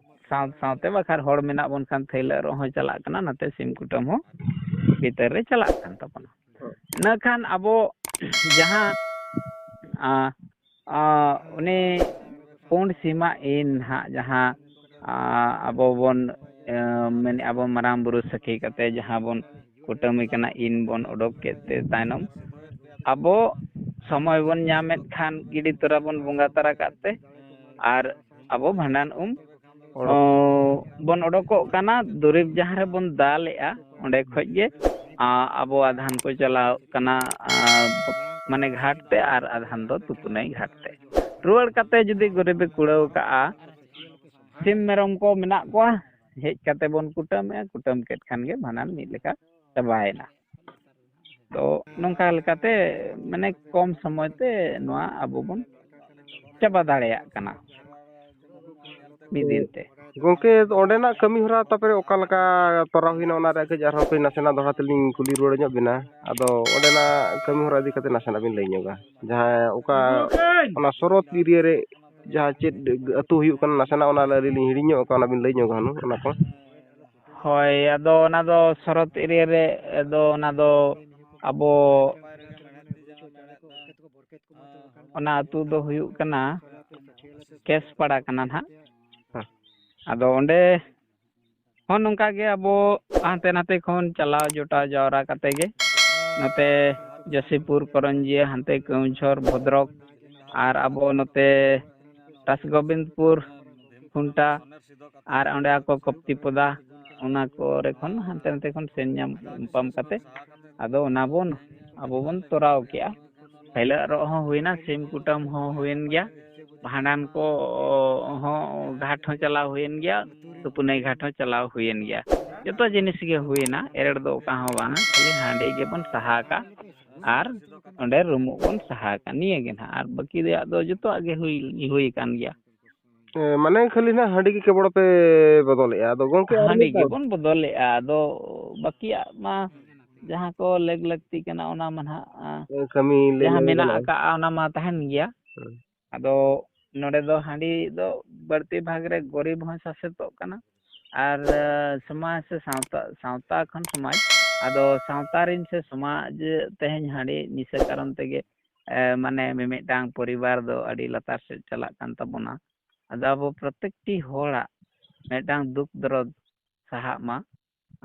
ᱥᱟᱶ ᱥᱟᱶᱛᱮ, ᱵᱟᱠᱷᱟᱱ ᱦᱚᱲ ᱢᱮᱱᱟᱜ ᱵᱚᱱ ᱠᱷᱟᱱ ᱛᱷᱟᱹᱭᱞᱟᱹᱜ ᱨᱚᱜ ᱦᱚᱸ ᱪᱟᱞᱟᱜ ᱠᱟᱱᱟ, ᱱᱟᱛᱮ ᱥᱤᱢ ᱠᱩᱴᱟᱹᱢ ᱦᱚᱸ ᱵᱷᱤᱛᱟᱹᱨ ᱨᱮ ᱪᱟᱞᱟᱜ ᱠᱟᱱ ᱛᱟᱵᱚᱱᱟ᱾ ᱤᱱᱟᱹ ᱠᱷᱟᱱ ᱟᱵᱚ ᱡᱟᱦᱟᱸ, ᱟ, ᱟ, ᱩᱱᱤ ᱯᱩᱸᱰ ᱥᱤᱢᱟᱜ ᱤᱱ ᱱᱟᱦᱟᱜ ᱡᱟᱦᱟᱸ, ᱟ, ᱟᱵᱚ ᱵᱚᱱ, ᱮ, ᱢᱮᱱᱮᱫᱼᱟ ᱵᱚᱱ ᱢᱟᱨᱟᱝ ᱵᱩᱨᱩ ᱥᱟᱹᱠᱷᱤ ᱠᱟᱛᱮ ᱡᱟᱦᱟᱸ ᱵᱚᱱ ᱠᱩᱴᱟᱹᱢᱤ ᱠᱟᱱᱟ, ᱤᱱ ᱵᱚᱱ ᱚᱰᱚᱠ ᱠᱮᱫ ᱛᱮ ᱛᱟᱭᱱᱚᱢ ᱟᱵᱚ ᱥᱚᱢᱚᱭ ᱵᱚᱱ ᱧᱟᱢᱮᱫ ᱠᱷᱟᱱ ᱜᱤᱰᱤ ᱛᱚᱨᱟ ᱵᱚᱱ ᱵᱚᱸᱜᱟ ᱛᱟᱨᱟ ᱠᱟᱜ ᱛᱮ ᱟᱨ ᱟᱵᱚ ᱵᱷᱟᱸᱰᱟᱱ ᱩᱢ ᱚᱰᱚᱠ᱾ ᱚ, ᱵᱚᱱ ᱚᱰᱚᱠᱚᱜ ᱠᱟᱱᱟ᱾ ᱫᱩᱨᱤᱵᱽ ᱡᱟᱦᱟᱸ ᱨᱮᱵᱚᱱ ᱫᱟᱞᱮᱜᱼᱟ, ᱚᱸᱰᱮ ᱠᱷᱚᱡ ᱜᱮ, ᱟ, ᱟᱵᱚ ᱟᱫᱷᱟᱱ ᱠᱚ ᱪᱟᱞᱟᱣ ᱠᱟᱱᱟ, ᱟ, ᱢᱟᱱᱮ ᱜᱷᱟᱴ ᱛᱮ, ᱟᱨ ᱟᱫᱷᱟᱱ ᱫᱚ ᱛᱩᱯᱩᱱᱟᱹᱭ ᱜᱷᱟᱴ ᱛᱮ᱾ ᱨᱩᱣᱟᱹᱲ ᱠᱟᱛᱮ ᱡᱩᱫᱤ ᱜᱚᱨᱤᱵᱮ ᱠᱩᱲᱟᱹᱣ ᱠᱟᱜᱼᱟ, ᱥᱤᱢ ᱢᱮᱨᱚᱢ ᱠᱚ ᱢᱮᱱᱟᱜ ᱠᱚᱣᱟ, ᱦᱮᱡ ᱠᱟᱛᱮ ᱵᱚᱱ ᱠᱩᱴᱟᱹᱢᱮᱜᱼᱟ, ᱠᱩᱴᱟᱹᱢ ᱠᱮᱫ ᱠᱷᱟᱱ ᱜᱮ ᱵᱷᱟᱸᱰᱟᱱ ᱢᱤᱫ ᱞᱮᱠᱟ ᱪᱟᱵᱟᱭᱮᱱᱟ᱾ ᱛᱚ ᱱᱚᱝᱠᱟ ᱞᱮᱠᱟᱛᱮ ᱢᱟᱱᱮ ᱠᱚᱢ ᱥᱚᱢᱚᱭ ᱛᱮ ᱱᱚᱣᱟ ᱟᱵᱚ ᱵᱚᱱ ᱪᱟᱵᱟ ᱫᱟᱲᱮᱭᱟᱜ ᱠᱟᱱᱟ᱾ ᱢᱤᱫ ᱫᱤᱱ ᱛᱮ᱾ ᱜᱚᱝᱠᱮ, ᱚᱸᱰᱮᱱᱟᱜ ᱠᱟᱹᱢᱤ ᱦᱚᱨᱟ ᱛᱟᱯᱚᱨᱮ ᱚᱠᱟ ᱞᱮᱠᱟ ᱛᱚᱨᱟᱣ ᱦᱩᱭᱱᱟ, ᱚᱱᱟ ᱨᱮᱭᱟᱜ ᱠᱟᱹᱡ ᱟᱨᱦᱚᱸ ᱠᱟᱹᱡ ᱱᱟᱥᱮᱱᱟᱜ ᱫᱚᱦᱲᱟ ᱛᱮᱞᱤᱧ ᱠᱩᱞᱤ ᱨᱩᱣᱟᱹᱲ ᱧᱚᱜ ᱵᱤᱱᱟ᱾ ᱟᱫᱚ ᱚᱸᱰᱮᱱᱟᱜ ᱠᱟᱹᱢᱤ ᱦᱚᱨᱟ ᱤᱫᱤ ᱠᱟᱛᱮ ᱱᱟᱥᱮᱱᱟᱜ ᱵᱤᱱ ᱞᱟᱹᱭ ᱧᱚᱜᱟ, ᱡᱟᱦᱟᱸ ᱚᱠᱟ ᱚᱱᱟ ᱥᱚᱨᱚᱛ ᱮᱨᱤᱭᱟ ᱨᱮ ᱡᱟᱦᱟᱸ ᱪᱮᱫ ᱟᱹᱛᱩ ᱦᱩᱭᱩᱜ ᱠᱟᱱᱟ, ᱱᱟᱥᱮᱱᱟᱜ ᱚᱱᱟ ᱟᱹᱞᱤᱧ ᱞᱤᱧ ᱦᱤᱲᱤᱧ ᱧᱚᱜ ᱠᱟᱜᱼᱟ, ᱚᱱᱟ ᱵᱤᱱ ᱞᱟᱹᱭ ᱧᱚᱜᱟ ᱦᱩᱱᱟᱹᱝ ᱚᱱᱟ ᱠᱚ᱾ ᱦᱳᱭ, ᱟᱫᱚ ᱚᱱᱟ ᱫᱚ ᱥᱚᱨᱚᱛ ᱮᱨᱤᱭᱟ ᱨᱮ ᱫᱚ ᱚᱱᱟ ᱫᱚ ᱟᱵᱚ ᱚᱱᱟ ᱟᱹᱛᱩ ᱫᱚ ᱦᱩᱭᱩᱜ ᱠᱟᱱᱟ ᱠᱮᱥᱯᱟᱲᱟ ᱠᱟᱱᱟ ᱱᱟᱦᱟᱜ᱾ ᱦᱮᱸ᱾ ᱟᱫᱚ ᱚᱸᱰᱮ ᱦᱚᱸ ᱱᱚᱝᱠᱟ ᱜᱮ ᱟᱵᱚ ᱦᱟᱱᱛᱮ ᱱᱟᱛᱮ ᱠᱷᱚᱱ ᱪᱟᱞᱟᱣ ᱡᱚᱴᱟᱣ ᱡᱟᱣᱨᱟ ᱠᱟᱛᱮ ᱜᱮ ᱱᱚᱛᱮ ᱡᱚᱥᱤᱯᱩᱨ, ᱠᱚᱨᱚᱧᱡᱤᱭᱟᱹ, ᱦᱟᱱᱛᱮ ᱠᱟᱹᱣᱡᱷᱚᱨ, ᱵᱷᱚᱫᱨᱚᱠ, ᱟᱨ ᱟᱵᱚ ᱱᱚᱛᱮ ᱨᱟᱥᱜᱳᱵᱤᱱᱫᱯᱩᱨ, ᱠᱷᱩᱱᱴᱟ, ᱟᱨ ᱚᱸᱰᱮ ᱟᱠᱚ ᱠᱚᱯᱛᱤᱯᱚᱫᱟ, ᱚᱱᱟ ᱠᱚᱨᱮ ᱠᱷᱚᱱ ᱦᱟᱱᱛᱮ ᱱᱟᱛᱮ ᱠᱷᱚᱱ ᱥᱮᱱ ᱧᱟᱢᱯᱟᱢ ᱠᱟᱛᱮ ᱟᱫᱚ ᱚᱱᱟ ᱵᱚᱱ ᱟᱵᱚ ᱵᱚᱱ ᱛᱚᱨᱟᱣ ᱠᱮᱜᱼᱟ᱾ ᱦᱤᱞᱟᱹᱜ ᱨᱚᱜ ᱦᱚᱸ ᱦᱩᱭᱱᱟ, ᱥᱤᱢ ᱠᱩᱴᱟᱹᱢ ᱦᱚᱸ ᱦᱩᱭᱮᱱ ᱜᱮᱭᱟ, ᱵᱷᱟᱸᱰᱟᱱ ᱠᱚ ᱦᱚᱸ ᱜᱷᱟᱴ ᱦᱚᱸ ᱪᱟᱞᱟᱣ ᱦᱩᱭᱮᱱ ᱜᱮᱭᱟ, ᱛᱩᱯᱩᱱᱟᱹᱭ ᱜᱷᱟᱴ ᱦᱚᱸ ᱪᱟᱞᱟᱣ ᱦᱩᱭᱮᱱ ᱜᱮᱭᱟ᱾ ᱡᱚᱛᱚ ᱡᱤᱱᱤᱥ ᱜᱮ ᱦᱩᱭᱮᱱᱟ, ᱮᱨᱮᱲ ᱫᱚ ᱚᱠᱟ ᱦᱚᱸ ᱵᱟᱝᱟ, ᱠᱷᱟᱹᱞᱤ ᱦᱟᱺᱰᱤ ᱜᱮᱵᱚᱱ ᱥᱟᱦᱟ ᱠᱟᱜ ᱟᱨ ᱚᱸᱰᱮ ᱨᱩᱢᱩᱜ ᱵᱚᱱ ᱥᱟᱦᱟ ᱠᱟᱜ, ᱱᱤᱭᱟᱹ ᱜᱮ ᱱᱟᱦᱟᱜ᱾ ᱟᱨ ᱵᱟᱹᱠᱤ ᱨᱮᱭᱟᱜ ᱫᱚ ᱡᱚᱛᱚᱣᱟᱜ ᱜᱮ ᱦᱩᱭ ᱦᱩᱭ ᱟᱠᱟᱱ ᱜᱮᱭᱟ᱾ ᱮ, ᱢᱟᱱᱮ ᱠᱷᱟᱹᱞᱤ ᱱᱟᱦᱟᱜ ᱦᱟᱺᱰᱤ ᱜᱮ ᱠᱮᱵᱚᱞ ᱯᱮ ᱵᱚᱫᱚᱞᱮᱜᱼᱟ᱾ ᱟᱫᱚ ᱜᱚᱝᱠᱮ, ᱟᱨ ᱦᱟᱺᱰᱤ ᱢᱤᱫ ᱫᱷᱟᱣ᱾ ᱜᱮᱵᱚᱱ ᱵᱚᱫᱚᱞᱮᱜᱼᱟ, ᱟᱫᱚ ᱵᱟᱹᱠᱤᱭᱟᱜ ᱢᱟ ᱡᱟᱦᱟᱸ ᱠᱚ ᱞᱮᱜ ᱞᱟᱹᱠᱛᱤ ᱠᱟᱱᱟ, ᱚᱱᱟ ᱢᱟ ᱱᱟᱦᱟᱜ, ᱟ, ᱮ, ᱠᱟᱹᱢᱤ ᱞᱟᱹᱭ ᱡᱟᱦᱟᱸ ᱞᱮᱱ ᱢᱮᱱᱟᱜ ᱜᱟᱱᱚᱜᱼᱟ᱾ ᱟᱠᱟᱜᱼᱟ, ᱚᱱᱟ ᱢᱟ ᱛᱟᱦᱮᱱ ᱜᱮᱭᱟ᱾ ᱦᱮᱸ᱾ ᱟᱫᱚ ᱱᱚᱰᱮ ᱫᱚ ᱦᱟᱺᱰᱤ ᱫᱚ ᱵᱟᱹᱲᱛᱤ ᱵᱷᱟᱜᱽ ᱨᱮ ᱜᱚᱨᱤᱵ ᱦᱚᱸᱭ ᱥᱟᱥᱮᱛᱚᱜ ᱠᱟᱱᱟ, ᱟᱨ, ᱟ, ᱥᱚᱢᱟᱡᱽ ᱥᱮ ᱥᱟᱶᱛᱟ, ᱥᱟᱶᱛᱟ ᱠᱷᱚᱱ ᱥᱚᱢᱟᱡᱽ, ᱟᱫᱚ ᱥᱟᱶᱛᱟ ᱨᱮᱱ ᱥᱮ ᱥᱚᱢᱟᱡᱽ ᱛᱮᱦᱮᱧ ᱦᱟᱺᱰᱤ ᱱᱤᱥᱟᱹ ᱠᱟᱨᱚᱱ ᱛᱮᱜᱮ, ᱮ, ᱢᱟᱱᱮ ᱢᱤᱢᱤᱫᱴᱟᱝ ᱯᱚᱨᱤᱵᱟᱨ ᱫᱚ ᱟᱹᱰᱤ ᱞᱟᱛᱟᱨ ᱥᱮᱫ ᱪᱟᱞᱟᱜ ᱠᱟᱱ ᱛᱟᱵᱚᱱᱟ᱾ ᱟᱫᱚ ᱟᱵᱚ ᱯᱨᱚᱛᱮᱠᱴᱤ ᱦᱚᱲᱟᱜ ᱢᱤᱫᱴᱟᱝ ᱫᱩᱠ ᱫᱚᱨᱚᱫ ᱥᱟᱦᱟᱜ ᱢᱟ,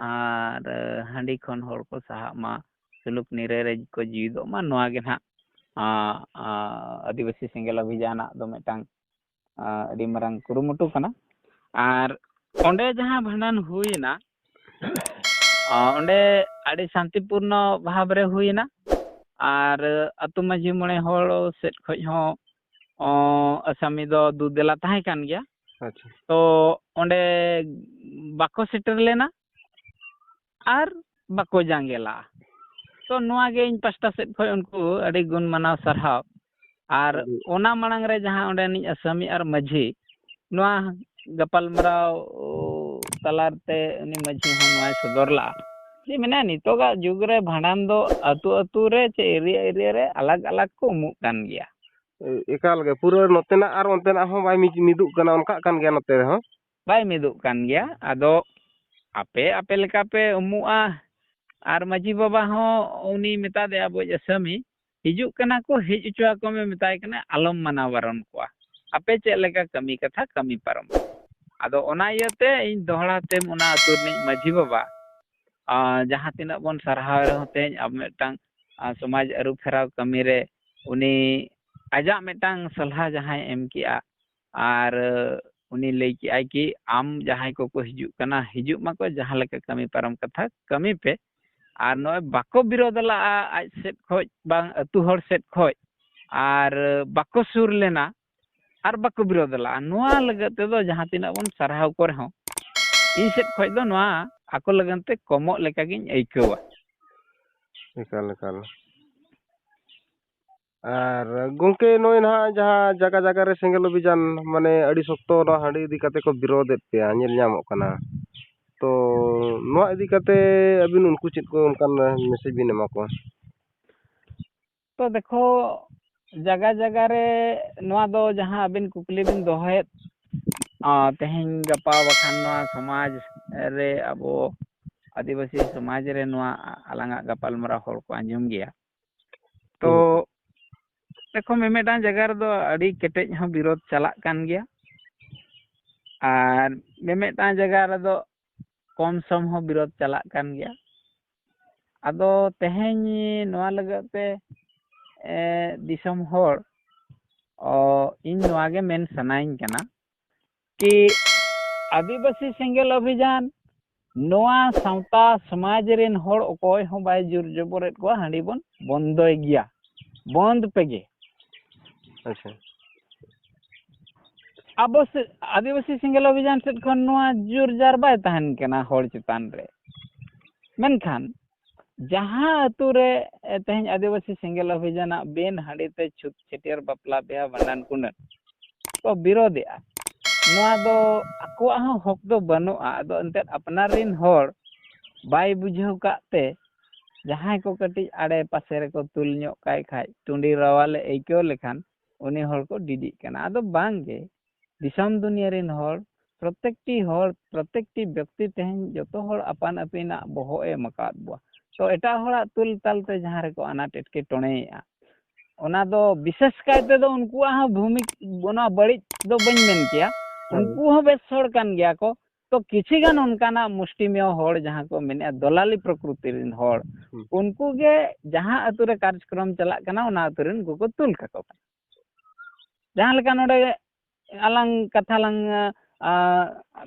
ᱟᱨ, ᱮ, ᱦᱟᱺᱰᱤ ᱠᱷᱚᱱ ᱦᱚᱲ ᱠᱚ ᱥᱟᱦᱟᱜ ᱢᱟ, ᱥᱩᱞᱩᱠ ᱱᱤᱨᱟᱹᱭ ᱨᱮ ᱠᱚ ᱡᱤᱣᱤᱫᱚᱜ ᱢᱟ, ᱱᱚᱣᱟ ᱜᱮ ᱱᱟᱦᱟᱜ, ᱟ, ᱟ, ᱟᱹᱫᱤᱵᱟᱹᱥᱤ ᱥᱮᱸᱜᱮᱞ ᱚᱵᱷᱤᱡᱟᱱᱟᱜ ᱫᱚ ᱢᱤᱫᱴᱟᱝ, ᱟ, ᱟᱹᱰᱤ ᱢᱟᱨᱟᱝ ᱠᱩᱨᱩᱢᱩᱴᱩ ᱠᱟᱱᱟ᱾ ᱟᱨ ᱚᱸᱰᱮ ᱡᱟᱦᱟᱸ ᱵᱷᱟᱸᱰᱟᱱ ᱦᱩᱭᱮᱱᱟ, ᱟ, ᱚᱸᱰᱮ ᱟᱹᱰᱤ ᱥᱟᱱᱛᱤᱯᱩᱨᱱᱚ ᱵᱷᱟᱵᱽ ᱨᱮ ᱦᱩᱭᱮᱱᱟ᱾ ᱟᱨ ᱟᱹᱛᱩ ᱢᱟᱹᱡᱷᱤ ᱢᱚᱬᱮ ᱦᱚᱲ ᱥᱮᱫ ᱠᱷᱚᱱ ᱦᱚᱸ, ᱚ, ᱟᱥᱟᱢᱤ ᱫᱚ ᱫᱩ ᱫᱮᱞᱟ ᱛᱟᱦᱮᱸ ᱠᱟᱱ ᱜᱮᱭᱟ᱾ ᱟᱪᱪᱷᱟ᱾ ᱛᱚ ᱚᱸᱰᱮ ᱵᱟᱠᱚ ᱥᱮᱴᱮᱨ ᱞᱮᱱᱟ ᱟᱨ ᱵᱟᱠᱚ ᱡᱟᱸᱜᱮ ᱞᱟᱜᱼᱟ᱾ ᱛᱚ ᱱᱚᱣᱟ ᱜᱮ ᱤᱧ ᱯᱟᱥᱴᱟ ᱥᱮᱫ ᱠᱷᱚᱱ ᱩᱱᱠᱩ ᱟᱹᱰᱤ ᱜᱩᱱ ᱢᱟᱱᱟᱣ ᱥᱟᱨᱦᱟᱣ᱾ ᱟᱨ ᱟᱹᱰᱤ ᱚᱱᱟ ᱢᱟᱲᱟᱝ ᱨᱮ ᱡᱟᱦᱟᱸ ᱚᱸᱰᱮᱱᱤᱡ ᱟᱥᱟᱢᱤ ᱟᱨ ᱢᱟᱹᱡᱷᱤ, ᱱᱚᱣᱟ ᱜᱟᱯᱟᱞᱢᱟᱨᱟᱣ ᱛᱟᱞᱟᱛᱮ ᱩᱱᱤ ᱢᱟᱹᱡᱷᱤ ᱦᱚᱸ ᱱᱚᱣᱟᱭ ᱥᱚᱫᱚᱨ ᱞᱟᱜᱼᱟ᱾ ᱪᱮᱫ ᱢᱮᱱᱟ, ᱱᱤᱛᱚᱜᱟᱜ ᱡᱩᱜᱽ ᱨᱮ ᱵᱷᱟᱸᱰᱟᱱ ᱫᱚ ᱟᱹᱛᱩ ᱟᱹᱛᱩ ᱨᱮ ᱪᱮ ᱮᱨᱤᱭᱟ ᱮᱨᱤᱭᱟ ᱨᱮ ᱟᱞᱟᱜᱽ ᱟᱞᱟᱜᱽ ᱠᱚ ᱩᱢᱩᱜ ᱠᱟᱱ ᱜᱮᱭᱟ᱾ ᱮᱠᱟᱞ ᱜᱮ, ᱯᱩᱨᱟᱹ ᱱᱚᱛᱮᱱᱟᱜ ᱟᱨ ᱚᱱᱛᱮᱱᱟᱜ ᱦᱚᱸ ᱵᱟᱭ ᱢᱤᱫ- ᱢᱤᱫᱚᱜ ᱠᱟᱱᱟ, ᱚᱱᱠᱟᱜ ᱠᱟᱱ ᱜᱮᱭᱟ ᱱᱚᱛᱮ ᱨᱮᱦᱚᱸ᱾ ᱵᱟᱭ ᱢᱤᱫᱚᱜ ᱠᱟᱱ ᱜᱮᱭᱟ᱾ ᱟᱫᱚ ᱟᱯᱮ ᱟᱯᱮ ᱞᱮᱠᱟ ᱯᱮ ᱩᱢᱩᱜᱼᱟ, ᱟᱨ ᱢᱟᱹᱡᱷᱤ ᱵᱟᱵᱟ ᱦᱚᱸ ᱩᱱᱤ ᱢᱮᱛᱟ ᱫᱮᱭᱟ ᱵᱚᱡ ᱟᱥᱟᱢᱤ, ᱦᱤᱡᱩᱜ ᱠᱟᱱᱟ ᱠᱚ, ᱦᱮᱡ ᱦᱚᱪᱚ ᱟᱠᱚ ᱢᱮ, ᱢᱮᱛᱟᱭ ᱠᱟᱱᱟ, ᱟᱞᱚᱢ ᱢᱟᱱᱟ ᱵᱟᱨᱚᱱ ᱠᱚᱣᱟ, ᱟᱯᱮ ᱪᱮᱫ ᱞᱮᱠᱟ ᱠᱟᱹᱢᱤ ᱠᱟᱛᱷᱟ ᱠᱟᱹᱢᱤ ᱯᱟᱨᱚᱢ᱾ ᱟᱫᱚ ᱚᱱᱟ ᱤᱭᱟᱹᱛᱮ ᱤᱧ ᱫᱚᱦᱲᱟ ᱛᱮᱢ ᱚᱱᱟ ᱟᱹᱛᱩ ᱨᱤᱱᱤᱡ ᱢᱟᱹᱡᱷᱤ ᱵᱟᱵᱟ, ᱟᱨ ᱡᱟᱦᱟᱸ ᱛᱤᱱᱟᱹᱜ ᱵᱚᱱ ᱥᱟᱨᱦᱟᱣ ᱨᱮᱦᱚᱸ, ᱛᱮᱦᱮᱧ ᱟᱵᱚ ᱢᱤᱫᱴᱟᱝ, ᱟᱨ ᱥᱚᱢᱟᱡᱽ ᱟᱹᱨᱩ ᱯᱷᱮᱨᱟᱣ ᱠᱟᱹᱢᱤ ᱨᱮ ᱩᱱᱤ ᱟᱡᱟᱜ ᱢᱤᱫᱴᱟᱝ ᱥᱟᱞᱦᱟ ᱡᱟᱦᱟᱸᱭ ᱮᱢ ᱠᱮᱜᱼᱟ, ᱟᱨ ᱩᱱᱤ ᱞᱟᱹᱭ ᱠᱮᱜᱼᱟᱭ ᱠᱤ, ᱟᱢ ᱡᱟᱦᱟᱸᱭ ᱠᱚᱠᱚ ᱦᱤᱡᱩᱜ ᱠᱟᱱᱟ, ᱦᱤᱡᱩᱜ ᱢᱟᱠᱚ, ᱡᱟᱦᱟᱸ ᱞᱮᱠᱟ ᱠᱟᱹᱢᱤ ᱯᱟᱨᱚᱢ ᱠᱟᱛᱷᱟ ᱠᱟᱹᱢᱤ ᱯᱮ᱾ ᱟᱨ ᱱᱚᱜᱼᱚᱭ ᱵᱟᱠᱚ ᱵᱤᱨᱳᱫᱷ ᱞᱟᱜᱼᱟ ᱟᱡ ᱥᱮᱫ ᱠᱷᱚᱡ ᱵᱟᱝ ᱟᱹᱛᱩ ᱦᱚᱲ ᱥᱮᱫ ᱠᱷᱚᱡ, ᱟᱨ ᱵᱟᱠᱚ ᱥᱩᱨ ᱞᱮᱱᱟ, ᱟᱨ ᱵᱟᱠᱚ ᱵᱤᱨᱳᱫᱷ ᱞᱟᱜᱼᱟ᱾ ᱱᱚᱣᱟ ᱞᱟᱹᱜᱤᱫ ᱛᱮᱫᱚ ᱡᱟᱦᱟᱸ ᱛᱤᱱᱟᱹᱜ ᱵᱚᱱ ᱥᱟᱨᱦᱟᱣ ᱠᱚ ᱨᱮᱦᱚᱸ, ᱤᱧ ᱥᱮᱫ ᱠᱷᱚᱡ ᱫᱚ ᱱᱚᱣᱟ ᱟᱠᱚ ᱞᱟᱹᱜᱤᱫ ᱛᱮ ᱠᱚᱢᱚᱜ ᱞᱮᱠᱟᱜᱤᱧ ᱟᱹᱭᱠᱟᱹᱣᱟ᱾ ᱮᱠᱟᱞ, ᱮᱠᱟᱞ᱾ ᱟᱨ ᱜᱚᱢᱠᱮ, ᱱᱚᱜᱼᱚᱭ ᱱᱟᱦᱟᱜ ᱡᱟᱦᱟᱸ ᱡᱟᱭᱜᱟ ᱡᱟᱭᱜᱟ ᱨᱮ ᱥᱮᱸᱜᱮᱞ ᱚᱵᱷᱤᱡᱟᱱ, ᱢᱟᱱᱮ ᱟᱹᱰᱤ ᱥᱚᱠᱛᱚ ᱱᱚᱣᱟ ᱦᱟᱺᱰᱤ ᱤᱫᱤ ᱠᱟᱛᱮ ᱠᱚ ᱵᱤᱨᱳᱫᱷ ᱮᱫ ᱯᱮᱭᱟ, ᱧᱮᱞ ᱧᱟᱢᱚᱜ ᱠᱟᱱᱟ᱾ ᱛᱚ ᱱᱚᱣᱟ ᱤᱫᱤ ᱠᱟᱛᱮ ᱟᱹᱵᱤᱱ ᱩᱱᱠᱩ ᱪᱮᱫ ᱠᱚ ᱚᱱᱠᱟᱱ ᱢᱮᱥᱮᱡᱽ ᱵᱤᱱ ᱮᱢᱟ ᱠᱚᱣᱟ? ᱛᱚ ᱫᱮᱠᱷᱚ, ᱡᱟᱭᱜᱟ ᱡᱟᱭᱜᱟ ᱨᱮ ᱱᱚᱣᱟ ᱫᱚ ᱡᱟᱦᱟᱸ ᱟᱹᱵᱤᱱ ᱠᱩᱠᱞᱤ ᱵᱤᱱ ᱫᱚᱦᱚᱭᱮᱫ, ᱟᱸ, ᱛᱮᱦᱮᱧ ᱜᱟᱯᱟ ᱵᱟᱠᱷᱟᱱ ᱱᱚᱣᱟ ᱥᱚᱢᱟᱡᱽ ᱨᱮ, ᱟᱵᱚ ᱟᱹᱫᱤᱵᱟᱹᱥᱤ ᱥᱚᱢᱟᱡᱽ ᱨᱮ ᱱᱚᱣᱟ ᱟᱞᱟᱝᱟᱜ ᱜᱟᱯᱟᱞᱢᱟᱨᱟᱣ ᱦᱚᱲ ᱠᱚ ᱟᱸᱡᱚᱢ ᱜᱮᱭᱟ᱾ ᱛᱚ ᱦᱩᱸ᱾ ᱫᱮᱠᱷᱚ, ᱢᱤᱢᱤᱫᱴᱟᱝ ᱡᱟᱭᱜᱟ ᱨᱮᱫᱚ ᱟᱹᱰᱤ ᱠᱮᱴᱮᱡ ᱦᱚᱸ ᱵᱤᱨᱳᱫᱷ ᱪᱟᱞᱟᱜ ᱠᱟᱱ ᱜᱮᱭᱟ, ᱟᱨ ᱢᱤᱢᱤᱫᱴᱟᱝ ᱡᱟᱭᱜᱟ ᱨᱮᱫᱚ ᱠᱚᱢ ᱥᱚᱢ ᱦᱚᱸ ᱵᱤᱨᱳᱫᱷ ᱪᱟᱞᱟᱜ ᱠᱟᱱ ᱜᱮᱭᱟ᱾ ᱟᱫᱚ ᱛᱮᱦᱮᱧ ᱱᱚᱣᱟ ᱞᱟᱹᱜᱤᱫ ᱛᱮ, ᱮ, ᱫᱤᱥᱚᱢ ᱦᱚᱲ, ᱚ, ᱤᱧ ᱱᱚᱣᱟ ᱜᱮ ᱢᱮᱱ ᱥᱟᱱᱟᱧ ᱠᱟᱱᱟ ᱠᱤ ᱟᱹᱫᱤᱵᱟᱹᱥᱤ ᱥᱮᱸᱜᱮᱞ ᱚᱵᱷᱤᱡᱟᱱ ᱱᱚᱣᱟ ᱥᱟᱶᱛᱟ ᱥᱚᱢᱟᱡᱽ ᱨᱮᱱ ᱦᱚᱲ ᱚᱠᱚᱭ ᱦᱚᱸ ᱵᱟᱭ ᱡᱳᱨ ᱡᱚᱵᱚᱨᱮᱫ ᱠᱚᱣᱟ, ᱦᱟᱺᱰᱤ ᱵᱚᱱ ᱵᱚᱱᱫᱚᱭ ᱜᱮᱭᱟ, ᱵᱚᱱᱫ ᱯᱮᱜᱮ᱾ ᱟᱪᱪᱷᱟ᱾ ᱟᱵᱚ ᱥᱮ-, ᱟᱹᱫᱤᱵᱟᱹᱥᱤ ᱥᱮᱸᱜᱮᱞ ᱚᱵᱷᱤᱡᱟᱱ ᱥᱮᱫ ᱠᱷᱚᱱ ᱱᱚᱣᱟ ᱡᱳᱨ ᱡᱟᱨ ᱵᱟᱭ ᱛᱟᱦᱮᱱ ᱠᱟᱱᱟ ᱦᱚᱲ ᱪᱮᱛᱟᱱ ᱨᱮ᱾ ᱢᱮᱱᱠᱷᱟᱱ ᱡᱟᱦᱟᱸ ᱟᱹᱛᱩ ᱨᱮ, ᱮ, ᱛᱮᱦᱮᱧ ᱟᱹᱫᱤᱵᱟᱹᱥᱤ ᱥᱮᱸᱜᱮᱞ ᱚᱵᱷᱤᱡᱟᱱᱟᱜ ᱵᱤᱱ ᱦᱟᱺᱰᱤ ᱛᱮ ᱪᱷᱩᱛ ᱪᱷᱟᱹᱴᱭᱟᱹᱨ ᱵᱟᱯᱞᱟ ᱵᱤᱦᱟ ᱵᱷᱟᱸᱰᱟᱱ ᱠᱩᱱᱟᱹ ᱠᱚ ᱵᱤᱨᱳᱫᱷᱮᱜᱼᱟ, ᱱᱚᱣᱟ ᱫᱚ ᱟᱠᱚᱣᱟᱜ ᱦᱚᱸ ᱦᱚᱠ ᱫᱚ ᱵᱟᱹᱱᱩᱜᱼᱟ᱾ ᱟᱫᱚ ᱮᱱᱛᱮᱫ ᱟᱯᱱᱟᱨ ᱨᱤᱱ ᱦᱚᱲ ᱵᱟᱭ ᱵᱩᱡᱷᱟᱹᱣ ᱠᱟᱜ ᱛᱮ ᱡᱟᱦᱟᱸᱭ ᱠᱚ ᱠᱟᱹᱴᱤᱡ ᱟᱲᱮ ᱯᱟᱥᱮ ᱨᱮᱠᱚ ᱛᱩᱞ ᱧᱚᱜ ᱠᱟᱭ ᱠᱷᱟᱡ, ᱴᱩᱸᱰᱤ ᱨᱟᱣᱟᱞᱮ ᱟᱹᱭᱠᱟᱹᱣ ᱞᱮᱠᱷᱟᱱ ᱩᱱᱤ ᱦᱚᱲ ᱠᱚ ᱰᱤᱰᱤᱜ ᱠᱟᱱᱟ᱾ ᱟᱫᱚ ᱵᱟᱝ ᱜᱮ, ᱫᱤᱥᱚᱢ ᱫᱩᱱᱤᱭᱟᱹ ᱨᱤᱱ ᱦᱚᱲ, ᱯᱨᱚᱛᱮᱠᱴᱤ ᱦᱚᱲ, ᱯᱨᱚᱛᱮᱠᱴᱤ ᱵᱮᱠᱛᱤ ᱛᱮᱦᱮᱧ ᱡᱚᱛᱚ ᱦᱚᱲ ᱟᱯᱟᱱ ᱟᱹᱯᱤᱱᱟᱜ ᱵᱚᱦᱚᱜ ᱮ ᱮᱢ ᱟᱠᱟᱫ ᱵᱚᱣᱟ᱾ ᱛᱚ ᱮᱴᱟᱜ ᱦᱚᱲᱟᱜ ᱛᱩᱞ ᱛᱟᱞ ᱛᱮ ᱡᱟᱦᱟᱸ ᱨᱮᱠᱚ ᱟᱱᱟᱴ ᱮᱴᱠᱮᱴᱚᱬᱮᱭᱮᱫᱼᱟ, ᱚᱱᱟ ᱫᱚ ᱵᱤᱥᱮᱥ ᱠᱟᱭ ᱛᱮᱫᱚ ᱩᱱᱠᱩᱣᱟᱜ ᱦᱚᱸ ᱵᱷᱩᱢᱤ-, ᱚᱱᱟ ᱵᱟᱹᱲᱤᱡ ᱫᱚ ᱵᱟᱹᱧ ᱢᱮᱱ ᱠᱮᱭᱟ, ᱦᱳᱭ᱾ ᱩᱱᱠᱩ ᱦᱚᱸ ᱵᱮᱥ ᱦᱚᱲ ᱠᱟᱱ ᱜᱮᱭᱟ ᱠᱚ᱾ ᱛᱚ ᱠᱤᱪᱷᱤ ᱜᱟᱱ ᱚᱱᱠᱟᱱᱟᱜ ᱢᱩᱥᱴᱤᱢᱮᱭ ᱦᱚᱲ ᱡᱟᱦᱟᱸ ᱠᱚ ᱢᱮᱱᱮᱫᱼᱟ ᱫᱚᱞᱟᱞᱤ ᱯᱨᱚᱠᱨᱤᱛᱤ ᱨᱤᱱ ᱦᱚᱲ, ᱦᱩᱸ᱾ ᱩᱱᱠᱩ ᱜᱮ ᱡᱟᱦᱟᱸ ᱟᱛᱳ ᱨᱮ ᱠᱟᱨᱡᱚᱠᱨᱚᱢ ᱪᱟᱞᱟᱜ ᱠᱟᱱᱟ ᱚᱱᱟ ᱟᱛᱳ ᱨᱤᱱ ᱩᱱᱠᱩ ᱠᱚ ᱛᱩᱞ ᱠᱟᱠᱚ ᱠᱟᱱᱟ᱾ ᱡᱟᱦᱟᱸ ᱞᱮᱠᱟ ᱱᱚᱰᱮ ᱟᱞᱟᱝ ᱠᱟᱛᱷᱟ ᱞᱟᱝ, ᱟ,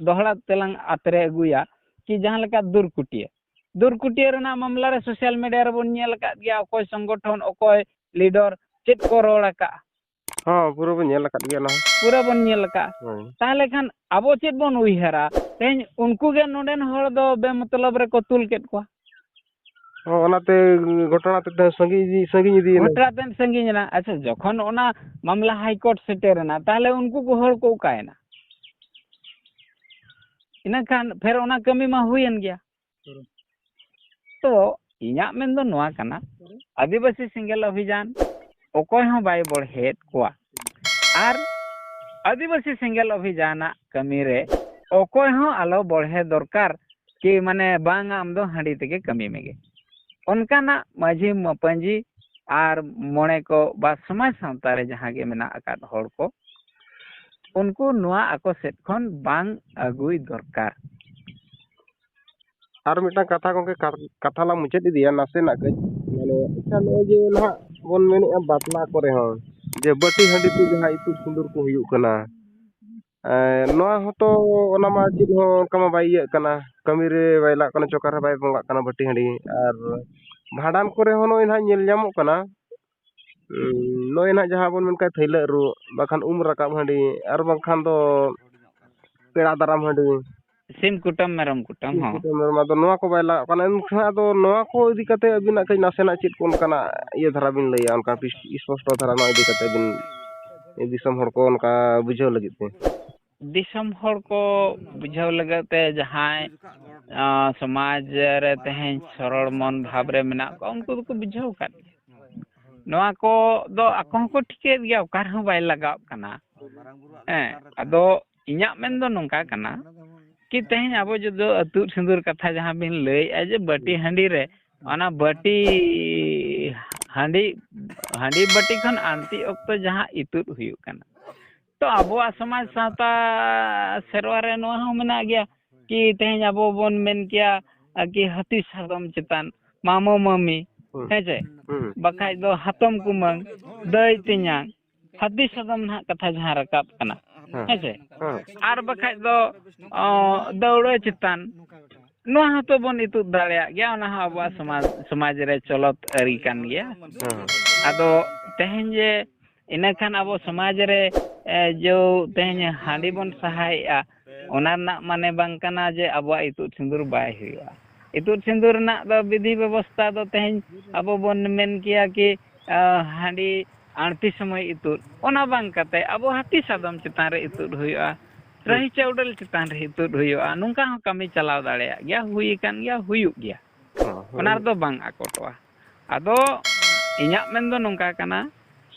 ᱫᱚᱦᱲᱟ ᱛᱮᱞᱟᱝ ᱟᱛᱨᱮ ᱟᱹᱜᱩᱭᱟ ᱠᱤ ᱡᱟᱦᱟᱸ ᱞᱮᱠᱟ ᱫᱩᱨᱠᱩᱴᱤᱭᱟᱹ, ᱫᱩᱨᱠᱩᱴᱤᱭᱟᱹ ᱨᱮᱱᱟᱜ ᱢᱟᱢᱞᱟ ᱨᱮ social media ᱨᱮᱵᱚᱱ ᱧᱮᱞ ᱟᱠᱟᱫ ᱜᱮᱭᱟ, ᱚᱠᱚᱭ ᱥᱚᱝᱜᱚᱴᱷᱚᱱ, ᱚᱠᱚᱭ leader, ᱪᱮᱫ ᱠᱚ ᱨᱚᱲ ᱟᱠᱟᱫᱼᱟ᱾ ᱦᱚᱸ, ᱯᱩᱨᱟᱹ ᱵᱚᱱ ᱧᱮᱞ ᱟᱠᱟᱫ ᱜᱮᱭᱟ ᱚᱱᱟ ᱦᱚᱸ᱾ ᱯᱩᱨᱟᱹ ᱵᱚᱱ ᱧᱮᱞ ᱟᱠᱟᱫᱼᱟ᱾ ᱦᱳᱭ᱾ ᱛᱟᱦᱚᱞᱮ ᱠᱷᱟᱱ ᱟᱵᱚ ᱪᱮᱫ ᱵᱚᱱ ᱩᱭᱦᱟᱹᱨᱟ? ᱛᱮᱦᱮᱧ ᱩᱱᱠᱩ ᱜᱮ ᱱᱚᱰᱮᱱ ᱦᱚᱲ ᱫᱚ ᱵᱮᱢᱚᱛᱞᱚᱵ ᱨᱮᱠᱚ ᱛᱩᱞ ᱠᱮᱫ ᱠᱚᱣᱟ᱾ ᱦᱚᱸ, ᱚᱱᱟᱛᱮ ᱜᱷᱚᱴᱚᱱᱟ ᱛᱮᱫ ᱥᱟᱺᱜᱤᱧ ᱤᱫᱤ, ᱥᱟᱺᱜᱤᱧ ᱤᱫᱤᱭᱮᱱᱟ᱾ ᱜᱷᱚᱴᱚᱱᱟ ᱛᱮᱫ ᱥᱟᱺᱜᱤᱧ ᱮᱱᱟ᱾ ᱟᱪᱪᱷᱟ, ᱡᱚᱠᱷᱚᱱ ᱚᱱᱟ ᱢᱟᱢᱞᱟ High Court ᱥᱮᱴᱮᱨ ᱮᱱᱟ, ᱛᱟᱦᱚᱞᱮ ᱩᱱᱠᱩ ᱠᱚ ᱦᱚᱲ ᱠᱚ ᱚᱠᱟᱭᱮᱱᱟ? ᱤᱱᱟᱹ ᱠᱷᱟᱱ ᱯᱷᱮᱨ ᱚᱱᱟ ᱠᱟᱹᱢᱤ ᱢᱟ ᱦᱩᱭᱮᱱ ᱜᱮᱭᱟ᱾ ᱛᱚ ᱤᱧᱟᱹᱜ ᱢᱮᱱ ᱫᱚ ᱱᱚᱣᱟ ᱠᱟᱱᱟ, ᱟᱹᱫᱤᱵᱟᱹᱥᱤ ᱥᱮᱸᱜᱮᱞ ᱚᱵᱷᱤᱡᱟᱱ ᱚᱠᱚᱭ ᱦᱚᱸ ᱵᱟᱭ ᱵᱚᱲᱦᱮᱭᱮᱫ ᱠᱚᱣᱟ᱾ ᱟᱨ ᱟᱹᱫᱤᱵᱟᱹᱥᱤ ᱥᱮᱸᱜᱮᱞ ᱚᱵᱷᱤᱡᱟᱱᱟᱜ ᱠᱟᱹᱢᱤ ᱨᱮ ᱚᱠᱚᱭ ᱦᱚᱸ ᱟᱞᱚ ᱵᱚᱲᱦᱮ ᱫᱚᱨᱠᱟᱨ ᱠᱤ ᱢᱟᱱᱮ ᱵᱟᱝᱟ ᱟᱢ ᱫᱚ ᱦᱟᱺᱰᱤ ᱛᱮᱜᱮ ᱠᱟᱹᱢᱤ ᱢᱮᱜᱮ᱾ ᱚᱱᱠᱟᱱᱟᱜ ᱢᱟᱹᱡᱷᱤ ᱢᱟᱯᱟᱹᱡᱷᱤ ᱟᱨ ᱢᱚᱬᱮ ᱠᱚ ᱵᱟ ᱥᱚᱢᱟᱡᱽ ᱥᱟᱶᱛᱟ ᱨᱮ ᱡᱟᱦᱟᱸ ᱜᱮ ᱢᱮᱱᱟᱜ ᱟᱠᱟᱫ ᱦᱚᱲ ᱠᱚ, ᱩᱱᱠᱩ ᱱᱚᱣᱟ ᱟᱠᱚ ᱥᱮᱫ ᱠᱷᱚᱱ ᱵᱟᱝ ᱟᱹᱜᱩᱭ ᱫᱚᱨᱠᱟᱨ᱾ ᱟᱨ ᱢᱤᱫᱴᱟᱝ ᱠᱟᱛᱷᱟ ᱜᱚᱝᱠᱮ, ᱠᱟᱛ-, ᱠᱟᱛᱷᱟ ᱞᱟᱝ ᱢᱩᱪᱟᱹᱫ ᱤᱫᱤᱭᱟ ᱱᱟᱥᱮᱱᱟᱜ ᱠᱟᱹᱡ᱾ ᱢᱟᱱᱮ, ᱟᱪᱪᱷᱟ, ᱱᱚᱜᱼᱚᱭ ᱡᱮ ᱱᱟᱦᱟᱜ ᱵᱚᱱ ᱢᱮᱱᱮᱫᱼᱟ ᱵᱟᱯᱞᱟ ᱠᱚᱨᱮ ᱦᱚᱸ ᱡᱮ ᱵᱟᱹᱴᱤ ᱦᱟᱺᱰᱤ ᱛᱮ ᱡᱟᱦᱟᱸ ᱤᱛᱩᱫ ᱥᱤᱸᱫᱩᱨ ᱠᱚ ᱦᱩᱭᱩᱜ ᱠᱟᱱᱟ, ᱮᱸ, ᱱᱚᱣᱟ ᱦᱚᱸᱛᱚ ᱚᱱᱟ ᱢᱟ ᱪᱮᱫ ᱦᱚᱸ ᱚᱱᱠᱟ ᱢᱟ ᱵᱟᱭ ᱤᱭᱟᱹᱜ ᱠᱟᱱᱟ, ᱠᱟᱹᱢᱤ ᱨᱮ ᱵᱟᱭ ᱞᱟᱜᱟᱜ ᱠᱟᱱᱟ, ᱪᱚᱠᱟ ᱨᱮ ᱵᱟᱭ ᱵᱚᱸᱜᱟᱜ ᱠᱟᱱᱟ ᱵᱟᱹᱴᱤ ᱦᱟᱺᱰᱤ᱾ ᱟᱨ ᱵᱷᱟᱸᱰᱟᱱ ᱠᱚᱨᱮ ᱦᱚᱸ ᱱᱚᱜᱼᱚᱭ ᱱᱟᱦᱟᱜ ᱧᱮᱞ ᱧᱟᱢᱚᱜ ᱠᱟᱱᱟ, ᱩᱸ, ᱱᱚᱜᱼᱚᱭ ᱱᱟᱦᱟᱜ ᱡᱟᱦᱟᱸ ᱵᱚᱱ ᱢᱮᱱ ᱠᱷᱟᱱ ᱛᱷᱟᱹᱭᱞᱟᱹᱜ ᱨᱩ, ᱵᱟᱠᱷᱟᱱ ᱩᱢ ᱨᱟᱠᱟᱵ ᱦᱟᱺᱰᱤ, ᱟᱨ ᱵᱟᱝᱠᱷᱟᱱ ᱫᱚ ᱯᱮᱲᱟ ᱫᱟᱨᱟᱢ ᱦᱟᱺᱰᱤ᱾ ᱥᱤᱢ ᱠᱩᱴᱟᱹᱢ, ᱢᱮᱨᱚᱢ ᱠᱩᱴᱟᱹᱢ ᱥᱤᱢ ᱦᱚᱸ᱾ ᱠᱩᱴᱟᱹᱢ, ᱢᱮᱨᱚᱢ, ᱟᱫᱚ ᱱᱚᱣᱟ ᱠᱚ ᱵᱟᱭ ᱞᱟᱜᱟᱜ ᱠᱟᱱᱟ᱾ ᱮᱱᱠᱷᱟᱱ ᱟᱫᱚ ᱱᱚᱣᱟ ᱠᱚ ᱤᱫᱤ ᱠᱟᱛᱮ ᱟᱹᱵᱤᱱᱟᱜ ᱠᱟᱹᱡ ᱱᱟᱥᱮᱱᱟᱜ ᱪᱮᱫ ᱠᱚ ᱚᱱᱠᱟᱱᱟᱜ ᱤᱭᱟᱹ ᱫᱷᱟᱨᱟ ᱵᱤᱱ ᱞᱟᱹᱭᱟ, ᱚᱱᱠᱟ ᱯᱤᱥ-, ᱥᱯᱚᱥᱴᱚ ᱫᱷᱟᱨᱟ ᱱᱚᱣᱟ ᱤᱫᱤ ᱠᱟᱛᱮ ᱵᱤᱱ ᱫᱤᱥᱚᱢ ᱦᱚᱲ ᱠᱚ ᱚᱱᱠᱟ ᱵᱩᱡᱷᱟᱹᱣ ᱞᱟᱹᱜᱤᱫ ᱛᱮ? ᱫᱤᱥᱚᱢ ᱦᱚᱲ ᱠᱚ ᱵᱩᱡᱷᱟᱹᱣ ᱞᱟᱹᱜᱤᱫ ᱛᱮ ᱡᱟᱦᱟᱸᱭ, ᱟᱸ, ᱥᱚᱢᱟᱡᱽ ᱨᱮ ᱛᱮᱦᱮᱧ ᱥᱚᱨᱚᱲ ᱢᱚᱱ ᱵᱷᱟᱵᱽ ᱨᱮ ᱢᱮᱱᱟᱜ ᱠᱚᱣᱟ, ᱩᱱᱠᱩ ᱫᱚᱠᱚ ᱵᱩᱡᱷᱟᱹᱣ ᱟᱠᱟᱫ ᱜᱮᱭᱟ᱾ ᱱᱚᱣᱟ ᱠᱚ ᱫᱚ ᱟᱠᱚ ᱦᱚᱸᱠᱚ ᱴᱷᱤᱠᱟᱹᱭᱮᱫ ᱜᱮᱭᱟ, ᱚᱠᱟ ᱨᱮᱦᱚᱸ ᱵᱟᱭ ᱞᱟᱜᱟᱣ ᱠᱟᱱᱟ᱾ ᱦᱮᱸ, ᱟᱫᱚ ᱤᱧᱟᱹᱜ ᱢᱮᱱ ᱫᱚ ᱱᱚᱝᱠᱟ ᱠᱟᱱᱟ ᱠᱤ ᱛᱮᱦᱮᱧ ᱟᱵᱚ ᱡᱩᱫᱤ ᱟᱹᱛᱩᱫ ᱥᱤᱸᱫᱩᱨ ᱠᱟᱛᱷᱟ ᱡᱟᱦᱟᱸ ᱵᱤᱱ ᱞᱟᱹᱭᱮᱫᱼᱟ ᱡᱮ ᱵᱟᱹᱴᱤ ᱦᱟᱺᱰᱤ ᱨᱮ, ᱚᱱᱟ ᱵᱟᱹᱴᱤ ᱦᱟᱺᱰᱤ, ᱦᱟᱺᱰᱤ ᱵᱟᱹᱴᱤ ᱠᱷᱚᱱ ᱟᱬᱛᱤ ᱚᱠᱛᱚ ᱡᱟᱦᱟᱸ ᱤᱛᱩᱫ ᱦᱩᱭᱩᱜ ᱠᱟᱱᱟ, ᱛᱚ ᱟᱵᱚᱣᱟᱜ ᱥᱚᱢᱟᱡᱽ ᱥᱟᱶᱛᱟ ᱥᱮᱨᱣᱟ ᱨᱮ ᱱᱚᱣᱟ ᱦᱚᱸ ᱢᱮᱱᱟᱜ ᱜᱮᱭᱟ ᱠᱤ ᱛᱮᱦᱮᱧ ᱟᱵᱚ ᱵᱚᱱ ᱢᱮᱱ ᱠᱮᱭᱟ ᱠᱤ ᱦᱟᱹᱛᱤ ᱥᱟᱫᱚᱢ ᱪᱮᱛᱟᱱ ᱢᱟᱢᱚ ᱢᱟᱹᱢᱤ, ᱦᱩᱸ᱾ ᱦᱮᱸ ᱪᱮ? ᱦᱩᱸ᱾ ᱵᱟᱠᱷᱟᱡ ᱫᱚ ᱦᱟᱛᱚᱢ ᱠᱩᱢᱟᱹᱝ, ᱫᱟᱹᱭ ᱛᱮᱧᱟᱝ, ᱦᱟᱹᱛᱤ ᱥᱟᱫᱚᱢ ᱱᱟᱦᱟᱜ ᱠᱟᱛᱷᱟ ᱡᱟᱦᱟᱸ ᱨᱟᱠᱟᱵ ᱠᱟᱱᱟ, ᱦᱮᱸ᱾ ᱦᱮᱸ ᱪᱮ? ᱦᱮᱸ᱾ ᱟᱨ ᱵᱟᱠᱷᱟᱡ ᱫᱚ, ᱚ, ᱫᱟᱹᱣᱲᱟᱹ ᱪᱮᱛᱟᱱ, ᱱᱚᱣᱟ ᱦᱚᱸᱛᱚ ᱵᱚᱱ ᱤᱛᱩᱫ ᱫᱟᱲᱮᱭᱟᱜ ᱜᱮᱭᱟ, ᱚᱱᱟ ᱦᱚᱸ ᱟᱵᱚᱣᱟᱜ ᱥᱚᱢᱟᱡᱽ, ᱥᱚᱢᱟᱡᱽ ᱨᱮ ᱪᱚᱞᱚᱛ ᱟᱹᱨᱤ ᱠᱟᱱ ᱜᱮᱭᱟ᱾ ᱦᱮᱸ᱾ ᱟᱫᱚ ᱛᱮᱦᱮᱧ ᱡᱮ ᱤᱱᱟᱹᱠᱷᱟᱱ ᱟᱵᱚ ᱥᱚᱢᱟᱡᱽ ᱨᱮ, ᱮ, ᱡᱚ ᱛᱮᱦᱮᱧ ᱦᱟᱺᱰᱤ ᱵᱚᱱ ᱥᱟᱦᱟᱭᱮᱜᱼᱟ, ᱚᱱᱟ ᱨᱮᱱᱟᱜ ᱢᱟᱱᱮ ᱵᱟᱝ ᱠᱟᱱᱟ ᱡᱮ ᱟᱵᱚᱣᱟᱜ ᱤᱛᱩᱫ ᱥᱤᱸᱫᱩᱨ ᱵᱟᱭ ᱦᱩᱭᱩᱜᱼᱟ᱾ ᱤᱛᱩᱫ ᱥᱤᱸᱫᱩᱨ ᱨᱮᱱᱟᱜ ᱫᱚ ᱵᱤᱫᱷᱤ ᱵᱮᱵᱚᱥᱛᱷᱟ ᱫᱚ ᱛᱮᱦᱮᱧ ᱟᱵᱚ ᱵᱚᱱ ᱢᱮᱱ ᱠᱮᱭᱟ ᱠᱤ, ᱟ, ᱦᱟᱺᱰᱤ ᱟᱬᱛᱤ ᱥᱚᱢᱚᱭ ᱤᱛᱩᱫ, ᱚᱱᱟ ᱵᱟᱝ ᱠᱟᱛᱮ ᱟᱵᱚ ᱦᱟᱹᱛᱤ ᱥᱟᱫᱚᱢ ᱪᱮᱛᱟᱱ ᱨᱮ ᱤᱛᱩᱫ ᱦᱩᱭᱩᱜᱼᱟ, ᱦᱩᱸ᱾ ᱨᱟᱹᱦᱤ ᱪᱟᱹᱣᱰᱟᱹᱞ ᱪᱮᱛᱟᱱ ᱨᱮ ᱤᱛᱩᱫ ᱦᱩᱭᱩᱜᱼᱟ, ᱱᱚᱝᱠᱟ ᱦᱚᱸ ᱠᱟᱹᱢᱤ ᱪᱟᱞᱟᱣ ᱫᱟᱲᱮᱭᱟᱜ ᱜᱮᱭᱟ, ᱦᱩᱭ ᱟᱠᱟᱱ ᱜᱮᱭᱟ, ᱦᱩᱭᱩᱜ ᱜᱮᱭᱟ᱾ ᱦᱚᱸ, ᱦᱚᱸ᱾ ᱚᱱᱟ ᱨᱮᱫᱚ ᱵᱟᱝ ᱟᱠᱚᱴᱚᱜᱼᱟ᱾ ᱟᱫᱚ ᱤᱧᱟᱹᱜ ᱢᱮᱱ ᱫᱚ ᱱᱚᱝᱠᱟ ᱠᱟᱱᱟ,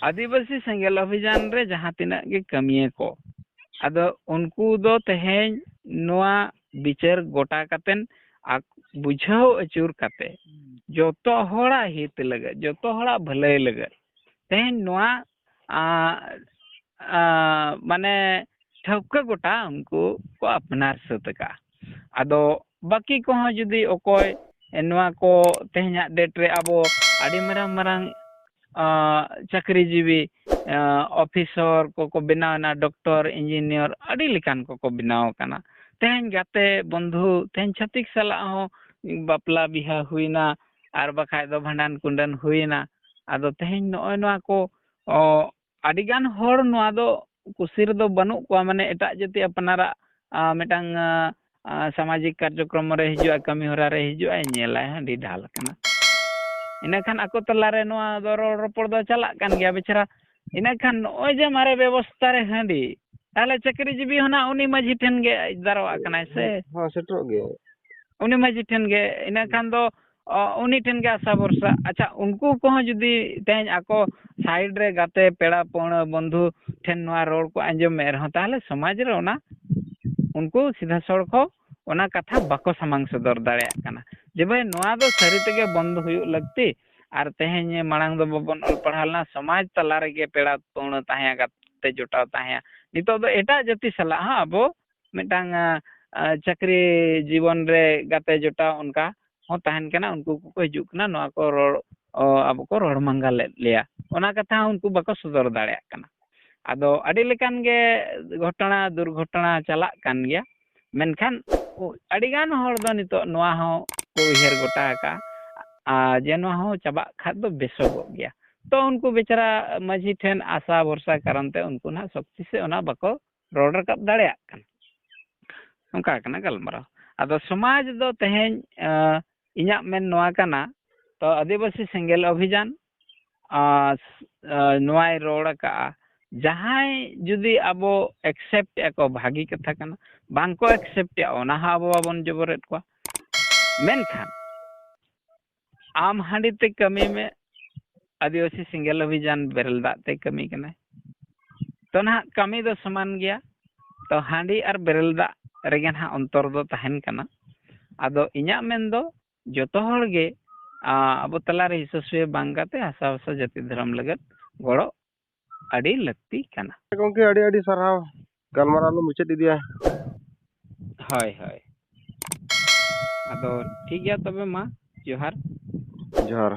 ᱟᱹᱫᱤᱵᱟᱹᱥᱤ ᱥᱮᱸᱜᱮᱞ ᱚᱵᱷᱤᱡᱟᱱ ᱨᱮ ᱡᱟᱦᱟᱸ ᱛᱤᱱᱟᱹᱜ ᱜᱮ ᱠᱟᱹᱢᱤᱭᱟᱹ ᱠᱚ, ᱟᱫᱚ ᱩᱱᱠᱩ ᱫᱚ ᱛᱮᱦᱮᱧ ᱱᱚᱣᱟ ᱵᱤᱪᱟᱹᱨ ᱜᱚᱴᱟ ᱠᱟᱛᱮᱱ ᱟᱠ-, ᱵᱩᱡᱷᱟᱹᱣ ᱟᱹᱪᱩᱨ ᱠᱟᱛᱮ ᱡᱚᱛᱚ ᱦᱚᱲᱟᱜ ᱦᱤᱛ ᱞᱟᱹᱜᱤᱫ, ᱡᱚᱛᱚ ᱦᱚᱲᱟᱜ ᱵᱷᱟᱹᱞᱟᱹᱭ ᱞᱟᱹᱜᱤᱫ ᱛᱮᱦᱮᱧ ᱱᱚᱣᱟ, ᱟ, ᱟ, ᱢᱟᱱᱮ ᱴᱷᱟᱹᱣᱠᱟᱹ ᱜᱚᱴᱟ ᱩᱱᱠᱩ ᱠᱚ ᱟᱯᱱᱟᱨ ᱥᱟᱹᱛ ᱟᱠᱟᱫᱼᱟ᱾ ᱟᱫᱚ ᱵᱟᱹᱠᱤ ᱠᱚᱦᱚᱸ ᱡᱩᱫᱤ ᱚᱠᱚᱭ ᱱᱚᱣᱟ ᱠᱚ ᱛᱮᱦᱮᱧᱟᱜ date ᱨᱮ ᱟᱵᱚ ᱟᱹᱰᱤ ᱢᱟᱨᱟᱝ ᱢᱟᱨᱟᱝ, ᱟ, ᱪᱟᱹᱠᱨᱤᱡᱤᱵᱤ, ᱟ, ᱚᱯᱷᱤᱥᱚᱨ ᱠᱚᱠᱚ ᱵᱮᱱᱟᱣ ᱮᱱᱟ, ᱰᱚᱠᱴᱚᱨ, ᱤᱧᱡᱤᱱᱤᱭᱟᱨ, ᱟᱹᱰᱤ ᱞᱮᱠᱟᱱ ᱠᱚᱠᱚ ᱵᱮᱱᱟᱣ ᱟᱠᱟᱱᱟ᱾ ᱛᱮᱦᱮᱧ ᱜᱟᱛᱮ ᱵᱚᱱᱫᱷᱩ, ᱛᱮᱦᱮᱧ ᱪᱷᱟᱹᱛᱤᱠ ᱥᱟᱞᱟᱜ ᱦᱚᱸ ᱵᱟᱯᱞᱟ ᱵᱤᱦᱟᱹ ᱦᱩᱭᱱᱟ, ᱟᱨ ᱵᱟᱠᱷᱟᱡ ᱫᱚ ᱵᱷᱟᱸᱰᱟᱱ ᱠᱩᱸᱰᱟᱹᱱ ᱦᱩᱭᱱᱟ᱾ ᱟᱫᱚ ᱛᱮᱦᱮᱧ ᱱᱚᱜᱼᱚᱭ ᱱᱚᱣᱟ ᱠᱚ, ᱚ, ᱟᱹᱰᱤᱜᱟᱱ ᱦᱚᱲ ᱱᱚᱣᱟ ᱫᱚ ᱠᱩᱥᱤ ᱨᱮᱫᱚ ᱵᱟᱹᱱᱩᱜ ᱠᱚᱣᱟ, ᱢᱟᱱᱮ ᱮᱴᱟᱜ ᱡᱟᱹᱛᱤ ᱟᱯᱱᱟᱨᱟᱜ, ᱟ, ᱢᱤᱫᱴᱟᱝ, ᱟ, ᱟ, ᱥᱟᱢᱟᱡᱤᱠ ᱠᱟᱨᱡᱚᱠᱨᱚᱢ ᱨᱮ ᱦᱤᱡᱩᱜᱼᱟ, ᱠᱟᱹᱢᱤ ᱦᱚᱨᱟ ᱨᱮ ᱦᱤᱡᱩᱜᱼᱟᱭ, ᱧᱮᱞᱟᱭ ᱦᱟᱺᱰᱤ ᱰᱷᱟᱞ ᱟᱠᱟᱱᱟ᱾ ᱤᱱᱟᱹᱠᱷᱟᱱ ᱟᱠᱚ ᱛᱟᱞᱟᱨᱮ ᱱᱚᱣᱟ ᱫᱚ ᱨᱚᱲ ᱨᱚᱯᱚᱲ ᱫᱚ ᱪᱟᱞᱟᱜ ᱠᱟᱱ ᱜᱮᱭᱟ ᱵᱮᱪᱟᱨᱟ᱾ ᱤᱱᱟᱹᱠᱷᱟᱱ ᱱᱚᱜᱼᱚᱭ ᱡᱮ ᱢᱟᱨᱮ ᱵᱮᱵᱚᱥᱛᱷᱟ ᱨᱮ ᱦᱟᱺᱰᱤ, ᱛᱟᱦᱚᱞᱮ ᱪᱟᱹᱠᱨᱤ ᱡᱤᱵᱤ ᱦᱚᱸ ᱱᱟᱜ ᱩᱱᱤ ᱢᱟᱹᱡᱷᱤ ᱴᱷᱮᱱ ᱜᱮ ᱫᱟᱨᱚᱣᱟᱜ ᱠᱟᱱᱟᱭ ᱥᱮ? ᱦᱚᱸ, ᱥᱮᱴᱮᱨᱚᱜ ᱜᱮ᱾ ᱩᱱᱤ ᱢᱟᱹᱡᱷᱤ ᱴᱷᱮᱱ ᱜᱮ᱾ ᱤᱱᱟᱹ ᱠᱷᱟᱱ ᱫᱚ ᱚ, ᱩᱱᱤ ᱴᱷᱮᱱ ᱜᱮ ᱟᱥᱟ ᱵᱷᱚᱨᱥᱟ᱾ ᱟᱪᱪᱷᱟ, ᱩᱱᱠᱩ ᱠᱚᱦᱚᱸ ᱡᱩᱫᱤ ᱛᱮᱦᱮᱧ ᱟᱠᱚ ᱥᱟᱭᱤᱰ ᱨᱮ ᱜᱟᱛᱮ, ᱯᱮᱲᱟ, ᱯᱟᱹᱦᱬᱟᱹ, ᱵᱚᱱᱫᱷᱩ ᱴᱷᱮᱱ ᱱᱚᱣᱟ ᱨᱚᱲ ᱠᱚ ᱟᱸᱡᱚᱢᱮᱫ ᱨᱮᱦᱚᱸ, ᱛᱟᱦᱚᱞᱮ ᱥᱚᱢᱟᱡᱽ ᱨᱮ ᱚᱱᱟ, ᱩᱱᱠᱩ ᱥᱤᱫᱷᱟᱹ ᱥᱚᱲᱠᱷᱚ ᱚᱱᱟ ᱠᱟᱛᱷᱟ ᱵᱟᱠᱚ ᱥᱟᱢᱟᱝ ᱥᱚᱫᱚᱨ ᱫᱟᱲᱮᱭᱟᱜ ᱠᱟᱱᱟ ᱡᱮ, ᱵᱷᱟᱹᱭ, ᱱᱚᱣᱟ ᱫᱚ ᱥᱟᱹᱨᱤ ᱛᱮᱜᱮ ᱵᱚᱱᱫ ᱦᱩᱭᱩᱜ ᱞᱟᱹᱠᱛᱤ᱾ ᱟᱨ ᱛᱮᱦᱮᱧ ᱢᱟᱲᱟᱝ ᱫᱚ ᱵᱟᱵᱚᱱ ᱚᱞ ᱯᱟᱲᱦᱟᱣ ᱞᱮᱱᱟ, ᱥᱚᱢᱟᱡᱽ ᱛᱟᱞᱟ ᱨᱮᱜᱮ ᱯᱮᱲᱟ ᱯᱟᱹᱦᱬᱟᱹ ᱛᱟᱦᱮᱸ, ᱜᱟᱛᱮ ᱡᱚᱴᱟᱣ ᱛᱟᱦᱮᱸ᱾ ᱱᱤᱛᱚᱜ ᱫᱚ ᱮᱴᱟᱜ ᱡᱟᱹᱛᱤ ᱥᱟᱞᱟᱜ ᱦᱚᱸ ᱟᱵᱚ ᱢᱤᱫᱴᱟᱝ, ᱟ, ᱟ, ᱪᱟᱹᱠᱨᱤ ᱡᱤᱵᱚᱱ ᱨᱮ ᱜᱟᱛᱮ ᱡᱚᱴᱟᱣ ᱚᱱᱠᱟ ᱦᱚᱸ ᱛᱟᱦᱮᱱ ᱠᱟᱱᱟ᱾ ᱩᱱᱠᱩ ᱠᱚᱠᱚ ᱦᱤᱡᱩᱜ ᱠᱟᱱᱟ, ᱱᱚᱣᱟ ᱠᱚ ᱨᱚᱲ, ᱚ, ᱟᱵᱚ ᱠᱚ ᱨᱚᱲ ᱢᱟᱸᱜᱟᱞᱮᱫ ᱞᱮᱭᱟ, ᱚᱱᱟ ᱠᱟᱛᱷᱟ ᱦᱚᱸ ᱩᱱᱠᱩ ᱵᱟᱠᱚ ᱥᱚᱫᱚᱨ ᱫᱟᱲᱮᱭᱟᱜ ᱠᱟᱱᱟ᱾ ᱟᱫᱚ ᱟᱹᱰᱤ ᱞᱮᱠᱟᱱ ᱜᱮ ᱜᱷᱚᱴᱚᱱᱟ ᱫᱩᱨᱜᱷᱚᱴᱚᱱᱟ ᱪᱟᱞᱟᱜ ᱠᱟᱱ ᱜᱮᱭᱟ, ᱢᱮᱱᱠᱷᱟᱱ ᱟᱹᱰᱤᱜᱟᱱ ᱦᱚᱲ ᱫᱚ ᱱᱤᱛᱚᱜ ᱱᱚᱣᱟ ᱦᱚᱸ ᱠᱚ ᱩᱭᱦᱟᱹᱨ ᱜᱚᱴᱟ ᱟᱠᱟᱫᱼᱟ, ᱟᱨ ᱡᱮ ᱱᱚᱣᱟ ᱦᱚᱸ ᱪᱟᱵᱟᱜ ᱠᱷᱟᱱ ᱫᱚ ᱵᱮᱥᱚᱜᱚᱜ ᱜᱮᱭᱟ᱾ ᱛᱚ ᱩᱱᱠᱩ ᱵᱮᱪᱟᱨᱟ ᱢᱟᱹᱡᱷᱤ ᱴᱷᱮᱱ ᱟᱥᱟ ᱵᱷᱚᱨᱥᱟ ᱠᱟᱨᱚᱱ ᱛᱮ ᱩᱱᱠᱩ ᱱᱟᱦᱟᱜ ᱥᱚᱠᱛᱤ ᱥᱮ ᱚᱱᱟ ᱵᱟᱠᱚ ᱨᱚᱲ ᱨᱟᱠᱟᱵ ᱫᱟᱲᱮᱭᱟᱜ ᱠᱟᱱᱟ᱾ ᱱᱚᱝᱠᱟ ᱠᱟᱱᱟ ᱜᱟᱞᱢᱟᱨᱟᱣ᱾ ᱟᱫᱚ ᱥᱚᱢᱟᱡᱽ ᱫᱚ ᱛᱮᱦᱮᱧ, ᱟᱸ, ᱤᱧᱟᱹᱜ ᱢᱮᱱ ᱱᱚᱣᱟ ᱠᱟᱱᱟ, ᱛᱚ ᱟᱹᱫᱤᱵᱟᱹᱥᱤ ᱥᱮᱸᱜᱮᱞ ᱚᱵᱷᱤᱡᱟᱱ, ᱟᱸ, ᱟᱸ, ᱱᱚᱣᱟᱭ ᱨᱚᱲ ᱟᱠᱟᱜᱼᱟ, ᱡᱟᱦᱟᱸᱭ ᱡᱩᱫᱤ ᱟᱵᱚ accept ᱮᱫᱼᱟ ᱠᱚ, ᱵᱷᱟᱹᱜᱤ ᱠᱟᱛᱷᱟ ᱠᱟᱱᱟ, ᱵᱟᱝ ᱠᱚ accept ᱮᱫᱼᱟ, ᱚᱱᱟ ᱦᱚᱸ ᱟᱵᱚ ᱵᱟᱵᱚᱱ ᱡᱚᱵᱚᱨᱮᱫ ᱠᱚᱣᱟ᱾ ᱢᱮᱱᱠᱷᱟᱱ ᱟᱢ ᱦᱟᱺᱰᱤ ᱛᱮ ᱠᱟᱹᱢᱤ ᱢᱮ, ᱟᱹᱫᱤᱵᱟᱹᱥᱤ ᱥᱮᱸᱜᱮᱞ ᱚᱵᱷᱤᱡᱟᱱ ᱵᱮᱨᱮᱞ ᱫᱟᱜ ᱛᱮ ᱠᱟᱹᱢᱤ ᱠᱟᱱᱟᱭ᱾ ᱛᱚ ᱱᱟᱦᱟᱜ ᱠᱟᱹᱢᱤ ᱫᱚ ᱥᱚᱢᱟᱱ ᱜᱮᱭᱟ᱾ ᱛᱚ ᱦᱟᱺᱰᱤ ᱟᱨ ᱵᱮᱨᱮᱞ ᱫᱟᱜ ᱨᱮᱜᱮ ᱱᱟᱦᱟᱜ ᱚᱱᱛᱚᱨ ᱫᱚ ᱛᱟᱦᱮᱱ ᱠᱟᱱᱟ᱾ ᱟᱫᱚ ᱤᱧᱟᱹᱜ ᱢᱮᱱ ᱫᱚ ᱡᱚᱛᱚ ᱦᱚᱲ ᱜᱮ, ᱟ, ᱟᱵᱚ ᱛᱟᱞᱟ ᱨᱮ ᱦᱤᱥᱟᱹ ᱥᱩᱭᱟᱹ ᱵᱟᱝ ᱠᱟᱛᱮ ᱦᱟᱥᱟ ᱵᱷᱟᱥᱟ ᱡᱟᱹᱛᱤ ᱫᱷᱚᱨᱚᱢ ᱞᱟᱹᱜᱤᱫ ᱜᱚᱲᱚ ᱟᱹᱰᱤ ᱞᱟᱹᱠᱛᱤ ᱠᱟᱱᱟ᱾ ᱜᱚᱢᱠᱮ, ᱟᱹᱰᱤ ᱟᱹᱰᱤ ᱥᱟᱨᱦᱟᱣ᱾ ᱜᱟᱞᱢᱟᱨᱟᱣ ᱞᱮ ᱢᱩᱪᱟᱹᱫ ᱤᱫᱤᱭᱟ᱾ ᱦᱳᱭ, ᱦᱳᱭ᱾ ᱟᱫᱚ ᱴᱷᱤᱠ ᱜᱮᱭᱟ ᱛᱚᱵᱮ, ᱢᱟ ᱡᱚᱦᱟᱨ᱾ ᱡᱚᱦᱟᱨ᱾